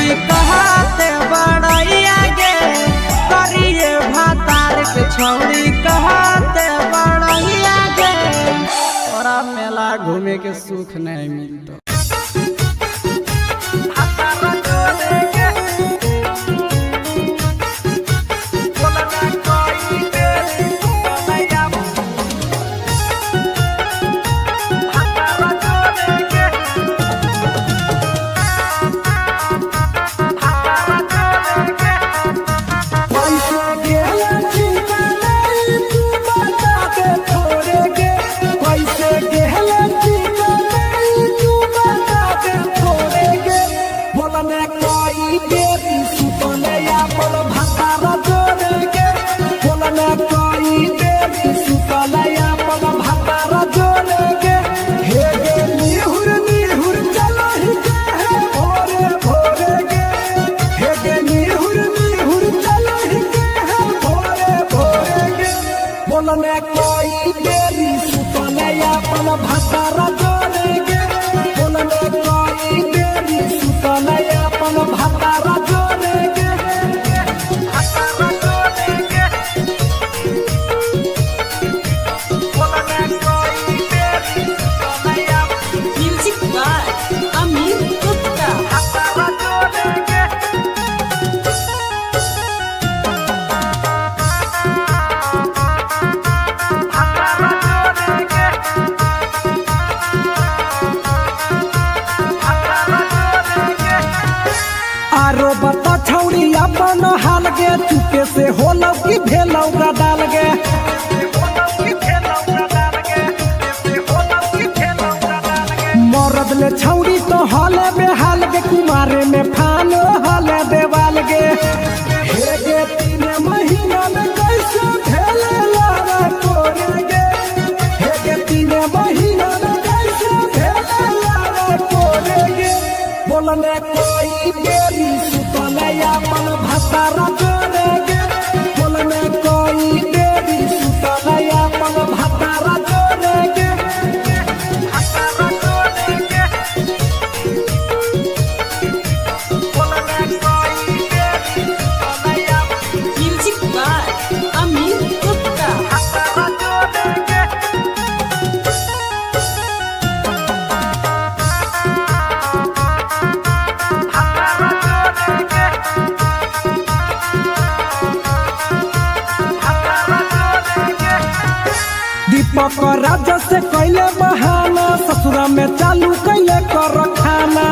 छौड़ी कहते बड़ैया गे करिए भातार के छौड़ी कहते बड़ैया गे। तोरा मेला घूमे के सुख नहीं मिलतो। कैसे गेला ठिकाना तू बता दे थोड़े गे, कैसे गेला ठिकाना तू बता दे थोड़े गे। बोलने कोई देरी सुतले अपन भातार जोड़े गे, बोलने कोई देरी सुतले अपन भातार जोड़े गे। हे गे निहुर निहुर चलो ही गे हे भोरे भोरे गे, हे गे निहुर निहुर चलो ही गे हे भोरे भोरे गे। बोलने कोई देरी सुतले अपन भातार जोड़े गे, बोलने कोई देरी सुतले अपन भातार जोड़े गे। भातार जोड़े गे। बोलने कोई देरी सुतले अपन म्यूजिक बाय अमीर गुप्ता। भातार जोड़े गे। आरो बता छौड़ी अपन हाल गे, चुपे से होलौ कि भेलौ डाल गे। मरद ले छौड़ी तो हले बेहाल गे, कुमारे में फानो हले देवाल गे। हे गे 3 महीना में कैसे भेले लारा कोरे गे, हे गे 3 महीना में कैसे भेले लारा कोरे गे। बोलने कोई देरी सुतले अपन भातार जोड़े गे, बोलने कोई देरी सुतले अपन भातार जोड़े गे। भातार जोड़े गे। बोलने कोई देरी सुतले अपन म्यूजिक बाय अमीर गुप्ता। भातार जोड़े गे। भातार जोड़े गे। दीपक राजा से कैले बहाना, ससुरा में चालू कैले कर खाना।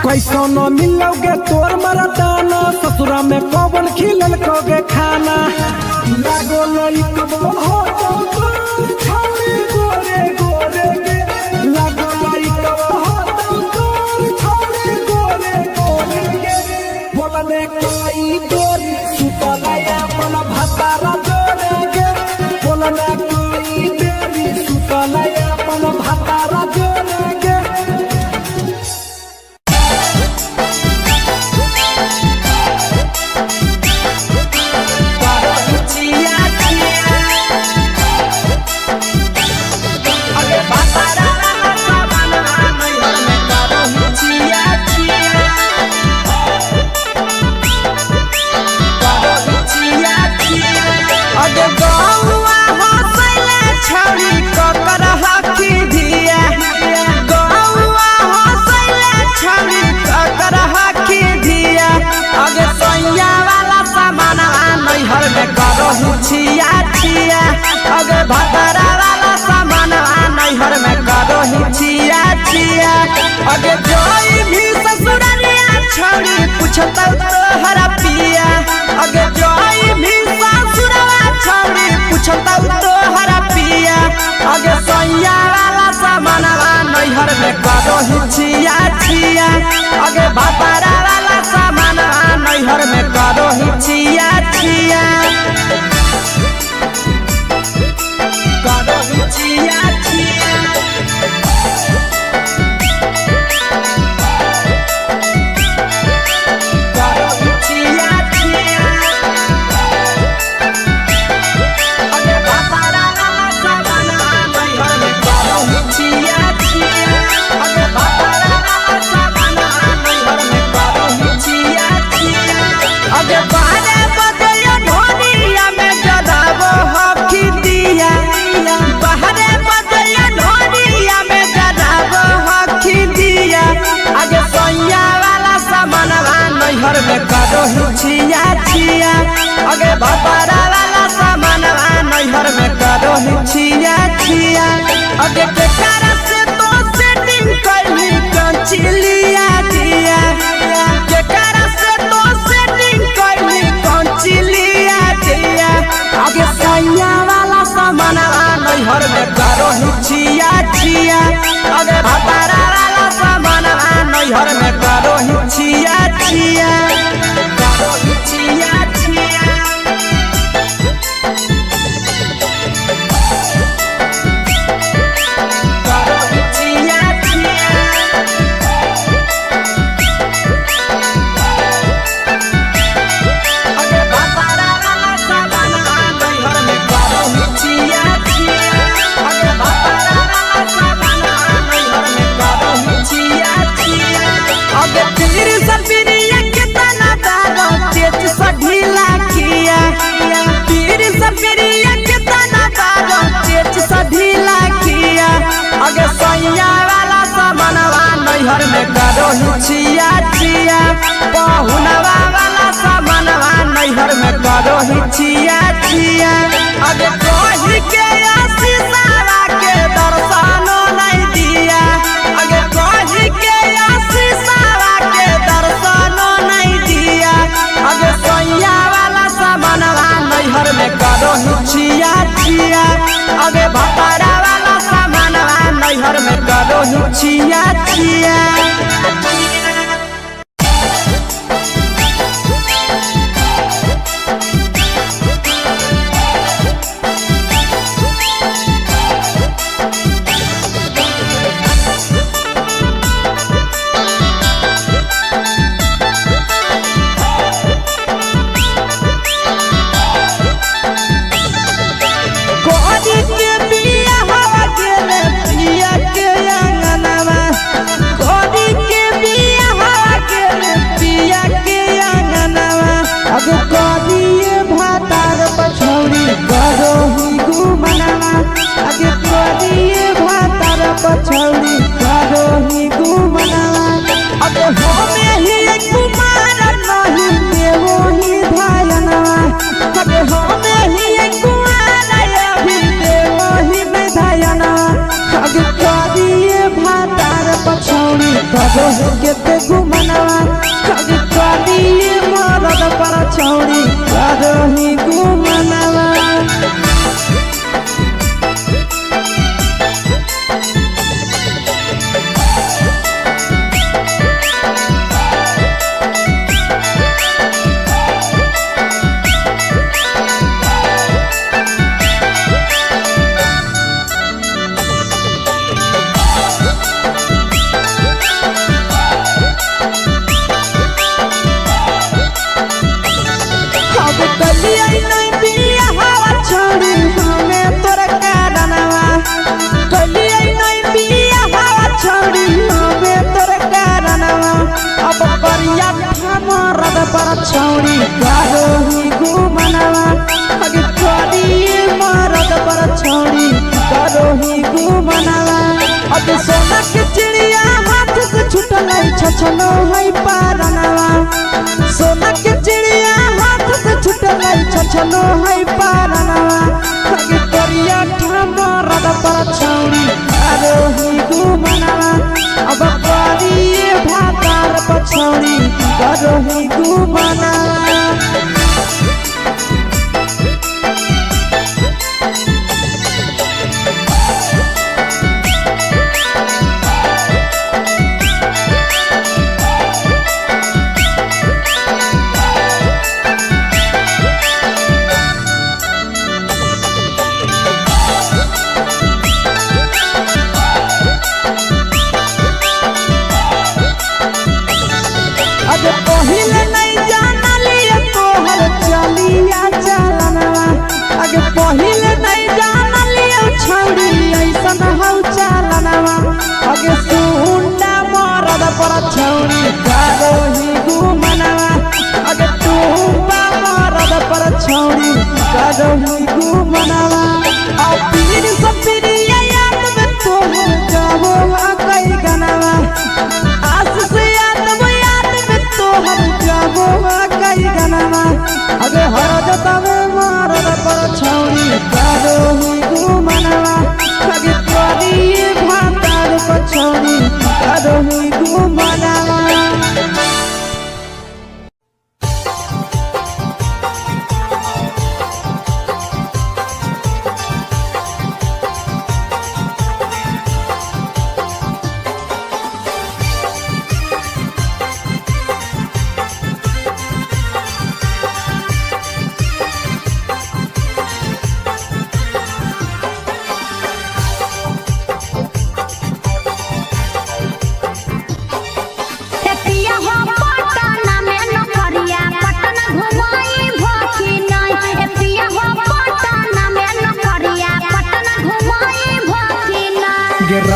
कैसो न मिलोगे तोर मरदाना, ससुरा में कौन खिलल कोगे खाना। लागो लइकबो हो तो तोर छौड़ी गोरे गोरे गे, लागो लइकबो हो तो तोर छौड़ी गोरे गोरे गे। बोलने कोई देरी सुतले अपन भातार जोड़े गे, बोलने कोई देरी सुतले अपन भातार जोड़े गे। अगे गौआ हंसैले छौड़ी ककर हकी धिया, गौआ हंसैले छौड़ी ककर हकी धिया। अगे सैया वाला सामानवा नैहर में करहु छिया छिया, अगे भतरा वाला सामानवा नैहर में करहु छिया छिया। अगे जोई भी ससुरलिया छौड़ी पूछतौ तोहरा पिया, अगे जोई भी ससुरवा छौड़ी पूछतौ तोहरा पिया। अगे सैया वाला सामानवा नैहर में करहु छिया छिया, अगे भतरा वाला सामानवा नैहर में करहु छिया छिया। करहु छिया छिया। करहु छिया छिया। अगे भतरा वाला सामानवा नैहर में करहु छिया छिया। छिया। अगे भतारा वाला सामानवा नैहर में करो ही छिया छिया। अगे के करा से तो सेटिंग कैली कंचिलिया दिया। के करा से तो सेटिंग कैली कंचिलिया दिया। अगे सैया वाला सामानवा नैहर में करो ही छिया छिया। अगे भतारा वाला सामानवा नैहर में करो ही छिया छिया। करो ही छिया छिया। करो ही छिया छिया। अगे भतारा वाला सामानवा नैहर में करो ही छिया छिया। अगे भतारा वाला सामानवा नैहर में करो ही छिया छिया। अगे पीर सपिरिया कितना दारो चेच सा ढीला किया। पीर सपिरिया कितना दारो चेच सा ढीला किया। अगे सैया वाला सामानवा नैहर में करो ही छिया छिया। पहुनवा वाला सामानवा नैहर में करो ही छिया छिया। अगे कही के आशीषवा के दर्शनो नहीं दिया। अगे कही के आशीषवा के दर्शनो नहीं दिया। अगे सैया वाला सामानवा नैहर में करो ही छिया छिया। अगे भतारा वाला सामानवा नैहर में करो ही छिया छिया। कोरी के बिया हवा गेले पिया के अंगनवा। कोरी के बिया हवा गेले पिया के अंगनवा। अब कोरी भातार पछौरी करो ही गुमनवा। अब कोरी भातार पछौरी करो ही गुमनवा। अब होमे ही कुमार नहीं देवो ही धायनवा। अब होमे ही कुमार अभी देवो ही धायनवा। अब करिए भातार पछौरी करो केते गुमनवा। अब करिए मरद पर छौरी करो ही गुमनवा। अब कलिया नहीं बिया हवा छोड़ी हमें तोर कारणवा। कलिया नहीं बिया हवा छोड़ी हमें तोर कारणवा। अब परिया मरद पर छोड़ी करो ही गुमनवा। अब कलिए मरद पर छोड़ी करो ही गुमनवा। अब सोना के चिड़िया हाथ से छुटल छछनो है पारनवा। सोना के चिड़िया हाथ से छुटल छछनो है पारनवा। अगे करिया मरद पर छौरी करो ही गुमनवा। अब करिए भातार पछौरी करो ही गुमनवा। अगे पहिले नहीं जानलिए तोहर चलिया चलनवा। अगे पहिले नहीं जानलिए छौरी ऐसन हौ चलनवा। अगे सुंडा मरद पर छौरी करो ही गुमनवा। अगे टूपा मरद पर छौरी करो ही गुमनवा। आ पीर सपिरिया याद में तोहर गावो आ कई गनवा। आस से याद में तोहर गावो आ कई गनवा।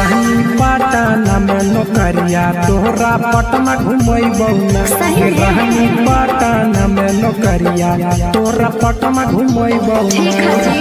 रानी पटना में नौकरिया तोहरा पटना घुमैबौ ना। सही में। रानी पटना में नौकरिया तोहरा पटना घुमैबौ ठीक ना। है जी।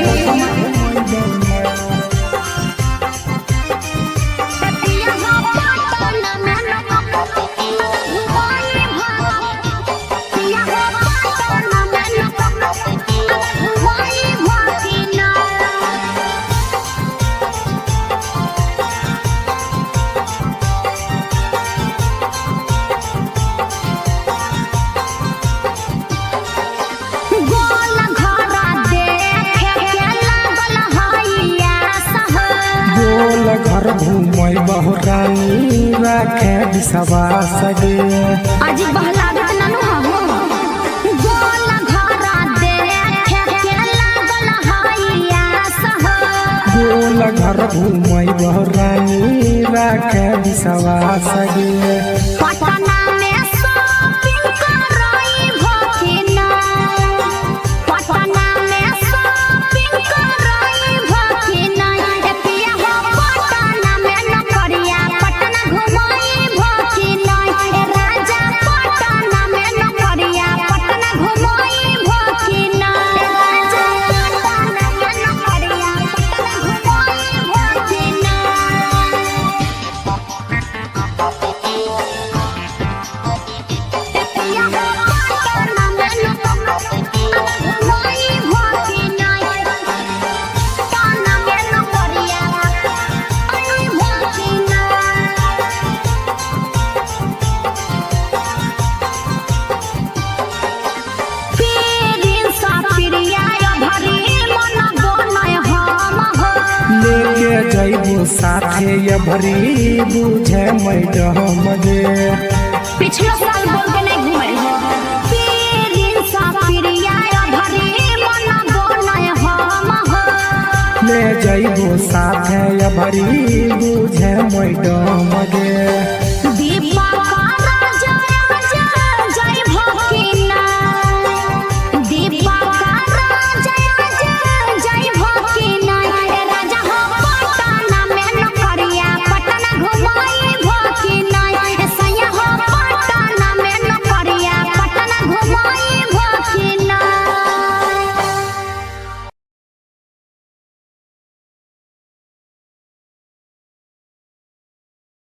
गोल घरा देखे के लागल हैया सह। गोल घर घुमैबौ रानी राखे विश्वास गे। अजी बहलागत ननु हवो। गोल घरा देखे के लागल हैया सह। गोल घर घुमैबौ रानी राखे विश्वास गे। पटना में शॉपिंग करई भखिना। पटना में शॉपिंग करई भखिना। ए पिया हो पटना में नौकरिया पटना घुमई भखिना। ए राजा पटना में नौकरिया पटना घुमई भखिना। ए राजा पटना में नौकरिया पटना घुमई भखिना। लेके जैबो साथे ये भरी बुझे मैडम गे। पिछलो साल बोल के नहीं घुमल हो। पीरिन सा प्रिया भरी मन बोलय हम हो। ले जैबो साथे।